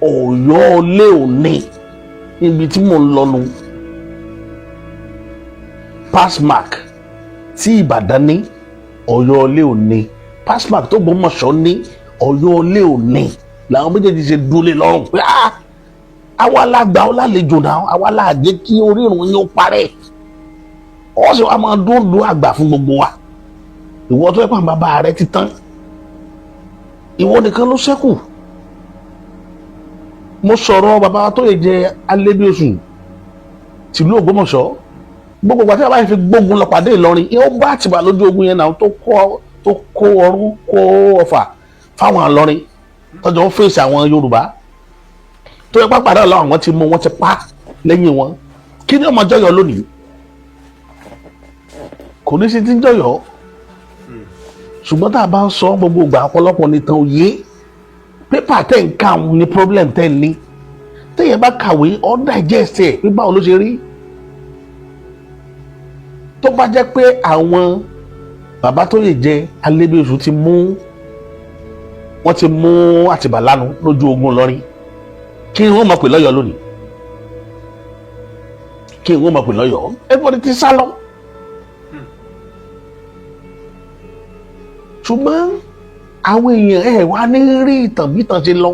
Ọ̀yọ́ lé òní níbi tí mò ń lọnu. Passmark tí Ìbàdàn ní, Ọ̀yọ́ lé òní. Passmark tó Ògbómọ̀ṣọ́ ní, Ọ̀yọ́ lé òní. Làwọn méjèèjì ṣe dúlé lọ́rùn pé, ah, àwa la gbà ọ́ lálejò náà, àwa la jẹ́ kí orírun yín ó parẹ́. Ó sì wá máa dún dún àgbà fún gbogbo wa. Ìwọ tó yẹ kó àwọn bàbá rẹ ti tán, ìwọ nìkan ló ṣẹ́kù. Mo sọ̀rọ̀ bàbá tó yẹ jẹ Alẹ́bíoṣù tìlú Ògbómọ̀ṣọ́. Gbogbo ìgbà tí bàbá yẹn fi gbógun lọ pàdé Ìlọrin, ó bá Àtìbà lójú ogun yẹn náà, tó kó ọrún kó ọfà fáwọn Ìlọrin tọ́jọ́ ń fèsì àwọn Yorùbá tó yẹ pápá náà lọ́wọ́. Àwọn ti mú wọn, ti pa lẹ́yìn wọn. Kí ni ọmọ jọyọ̀ lónìí? Kò ní sí ti ń jọyọ̀. Ṣùgbọ́n tá a bá ń sọ gbogbo ìgbà, ọ̀pọ̀lọpọ̀ nìtàn òye pépà tẹ̀ ń kà ní problem tẹ̀ ń ní. Téèyàn bá kàwé, ọ́ digest ẹ̀ pé báwo ló ṣe rí. Tó bá jẹ́ pé àwọn bàbá tó lè jẹ Alébíoṣù ti mú wọ́n, ti mú Àtìbà lánu lójú ogun Ìlọrin, kí wọ́n mọ̀ pé lọ́yọ̀ọ́ lónìí? Kí wọ́n mọ̀ pé lọ́yọ̀ọ́? Everybody ti sá lọ. Ṣùgbọ́n àwọn èèyàn ẹ̀ wá ní rí ìtàn bí ìtàn ṣe lọ.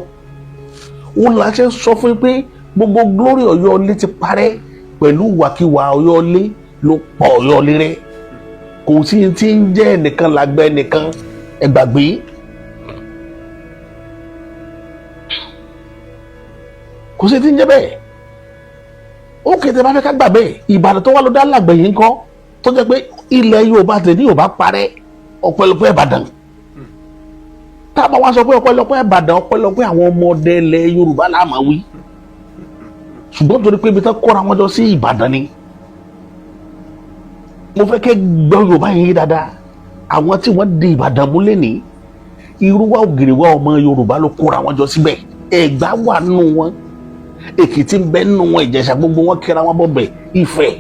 Òun là ṣe sọ fún yín pé gbogbo glory Ọ̀yọ́ ilé ti parẹ́ pẹ̀lú ìwàkiwà. Ọ̀yọ́ ilé ló pọ̀ Ọ̀yọ́ ilé rẹ̀. Kò sí ti ń jẹ́ ẹnìkan làgbẹ́ ẹnìkan, ẹ gbàgbé. Kò sí ti ń jẹ́ bẹ́ẹ̀. Ó kété bá fẹ́ ká gbà bẹ́ẹ̀, Ìbàdàn tó wà ló dá làgbẹ̀ yìí ńkọ́, tó jẹ́ pé ilẹ̀ Yorùbá tẹ̀ ní Yorùbá parẹ́ ọpẹ́lọpẹ́ Ìbàdàn. Tá a bá wá sọ pé ọpẹ́lọpẹ́ Ìbàdàn, ọpẹ́lọpẹ́ àwọn ọmọdé ilẹ̀ Yorùbá là máa wí. Ṣùgbọ́n torí pé ibi tán kọ́ra wọn jọ sí Ìbàdàn ni, mo fẹ́ kẹ́ gbọ́ Yorùbá yẹn dáadáa. Àwọn tí wọ́n di Ìbàdàn mú lẹ́nìí, irúwà ògiri wa ọmọ Yorùbá ló kóra wọn jọ síbẹ̀. Ẹ̀gbá wà nù wọn, Èkìtì ń bẹ nù wọn, Ìjẹ̀ṣà, gbogbo wọn kíra wọn bọ̀ bẹ̀, Ifẹ̀.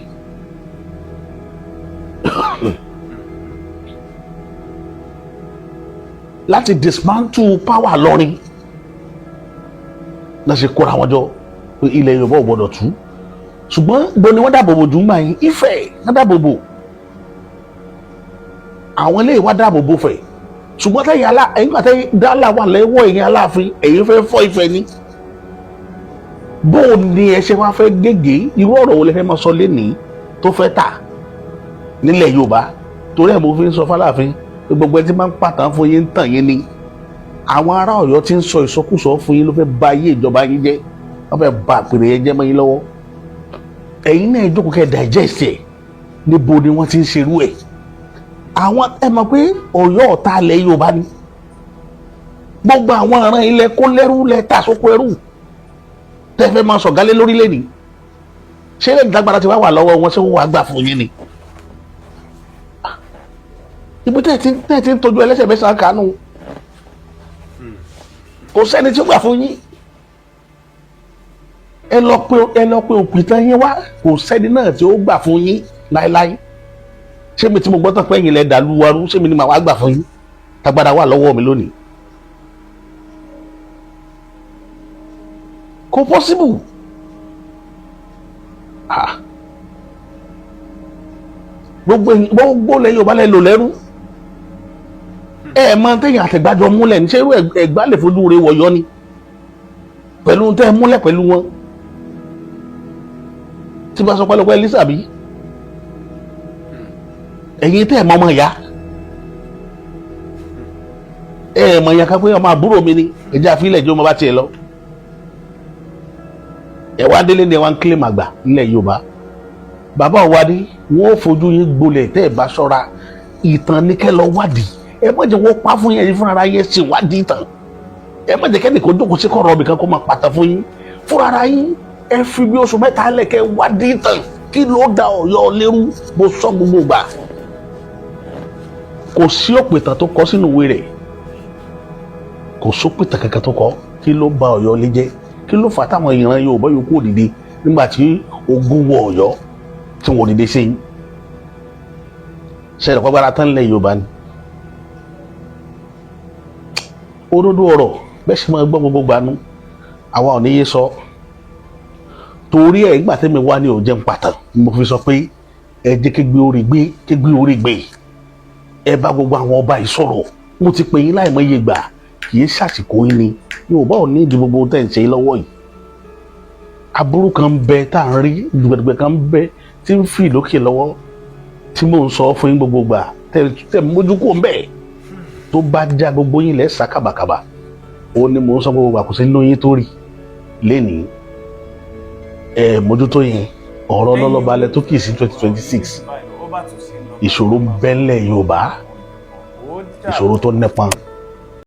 Láti dismantle power lọ́rin náà ṣe kóra wọn jọ pé ilẹ̀ Yorùbá ò gbọdọ̀ tú. Ṣùgbọ́n bo ni wọ́n dáàbò bò jù ń gbà yín? Ifẹ̀ wọ́n dáàbò bò. Àwọn ilé ìwà dáàbò bò fẹ̀. Ṣùgbọ́n tẹ̀yìn alá ẹ̀yìn gbà tẹ̀yìn dálà wà lẹ́wọ́ ẹ̀yìn Aláàfin, ẹ̀yìn fẹ́ fọ́ Ifẹ̀ ni. Bó o ní ẹ ṣe wá fẹ́ gègé? Irú ọ̀rọ̀ wo lẹ fẹ́ máa sọ lénìí tó fẹ́ tà nílẹ̀ Yorùbá? Torí ẹ̀ mo fi ń sọ fáláàfin pé gbogbo ẹ tí máa ń pàtàn fún yín ń tàn yín ni. Àwọn ará Ọ̀yọ́ tí ń sọ ìsọkúsọ fún yín ló fẹ́ ba ayé ìjọba yín jẹ́. Wọ́n fẹ́ ba àpèrè yẹn jẹ́ mọ́ yín lọ́wọ́. Ẹ̀yin náà jókòó kẹ́ digest ẹ̀. Níbo ni wọ́n ti ń ṣerú ẹ̀? Àwọn ẹ mọ̀ pé Ọ̀yọ́ ọ̀tá ilẹ̀ Yorùbá ni. Gbogbo àwọn ọ̀ràn ilẹ̀ kó lẹ́rú lẹ́ tà sóko ẹrú tẹ́fẹ́ máa sọ̀gálé lórílẹ̀ ní. Ṣé lẹ́yìn tágbára ti wá wà lọ́wọ́ wọn, ṣé wọ́n wàá gbà fún yín ni? Ibi tẹ́ ẹ ti ń tọ́jú ẹlẹ́sẹ̀ mẹ́sàn-án kánú, kò sẹ́ni tí ó gbà fún yín. Ẹ lọ pé òpìtàn yín wá, kò sẹ́ni náà tí ó gbà fún yín láéláé. Ṣé mi tí mo gbọ́ tán pé ẹ̀yin lẹ dàlú warú, ṣé mi ni màá wá gbà fún yín? Tagbára wà lọ́wọ́ mi lónìí. Kò possible. Ah. Gbogbo gbogbo lẹ Yorùbá lẹ lò lẹ́rú. Ẹ mọ téèyàn àtẹ̀gbájọ múlẹ̀ ní, ṣé irú Ẹ̀gbá lè fojú rẹ̀ wọ̀yọ́ ni pẹ̀lú tẹ́ ẹ múlẹ̀ pẹ̀lú wọn tí bá sọ pẹ́lọpẹ́ Lísàbí, ẹ̀yin tẹ́ ẹ̀ mọ ọmọ ìyá ẹ̀ mọ̀ ìyá kan pé ọmọ àbúrò mi ni, ẹ̀jẹ̀ àfilẹ̀ jẹ́ ọmọ bá tiẹ̀ lọ. Ẹ̀ wá délé ni ẹ wá ń kílè màgbà nílẹ̀ Yorùbá. Bàbá ọ̀wádé, wọ́n ò fojú yín gbolẹ̀ tẹ́ ẹ̀ bá ṣọ́ra. Ìtàn ní kẹ́ lọ wádìí. Ẹ má jẹ́ wọ́n pa fún yẹn, fúnra yẹn sì wádìí ìtàn. Ẹ má jẹ́ kẹ́nìkan jókòó sí kọ̀rọ̀ ibìkan kó máa pàtà fún yín. Fúnra yín, ẹ fi bí oṣù 3 lẹ̀kẹ́ wádìí ìtàn. Kí ló da Ọ̀yọ́ lérú? Mo sọ gbogbo gbà, kò sí òpìtàn tó kọ sínú ìwé rẹ̀, kò sópìtàn kankan tó kọ. Kí ló ba Ọ̀yọ́ lé jẹ́? Kí ló fà táwọn ìran Yorùbá yòókù òdìdí nígbà tí ogun wọ Ọ̀yọ́ tí wọn ò dìde sí yín? Ṣẹlẹ̀ pàgbára tán lẹ̀ Yorùbá ni. Òdodo ọ̀rọ̀ bẹ́ẹ̀ sì máa gbọ́ gbogbo gbanú, àwa ò ní yé sọ. Torí ẹ̀ ìgbà tẹ́mi wá ní òjẹ́ ń pàtàkì, mo fi sọ pé ẹ jẹ́ kégbé orí gbé, kégbé orí gbé. Ẹ bá gbogbo àwọn ọba yìí sọ̀rọ̀. Mo ti pè yín láìmọye gbà, kì í ṣàsìkò yín ni. Yorùbá ò ní ìdí gbogbo tẹ̀ ń ṣe lọ́wọ́ yìí. Aburú kan bẹ tá à ń rí, dùgbẹ̀dùgbẹ̀ kan bẹ tí ń fi lókè lọ́wọ́ tí mò ń sọ fún yín gbogbo gbà tẹ̀ mójú kó ń bẹ̀. Tó bá já gbogbo yín lẹ́ sá kàbàkàbà. Ó ní mò ń sọ gbogbo gbà, kò sí nínú yín tó rí lénìí. Ẹ mójútó yẹn. Ọ̀rọ̀ lọ́lọ́balẹ̀ tó kì í sí 2026, ìṣòro bẹ́lẹ̀ Yorùbá, ìṣòro tó nípọn.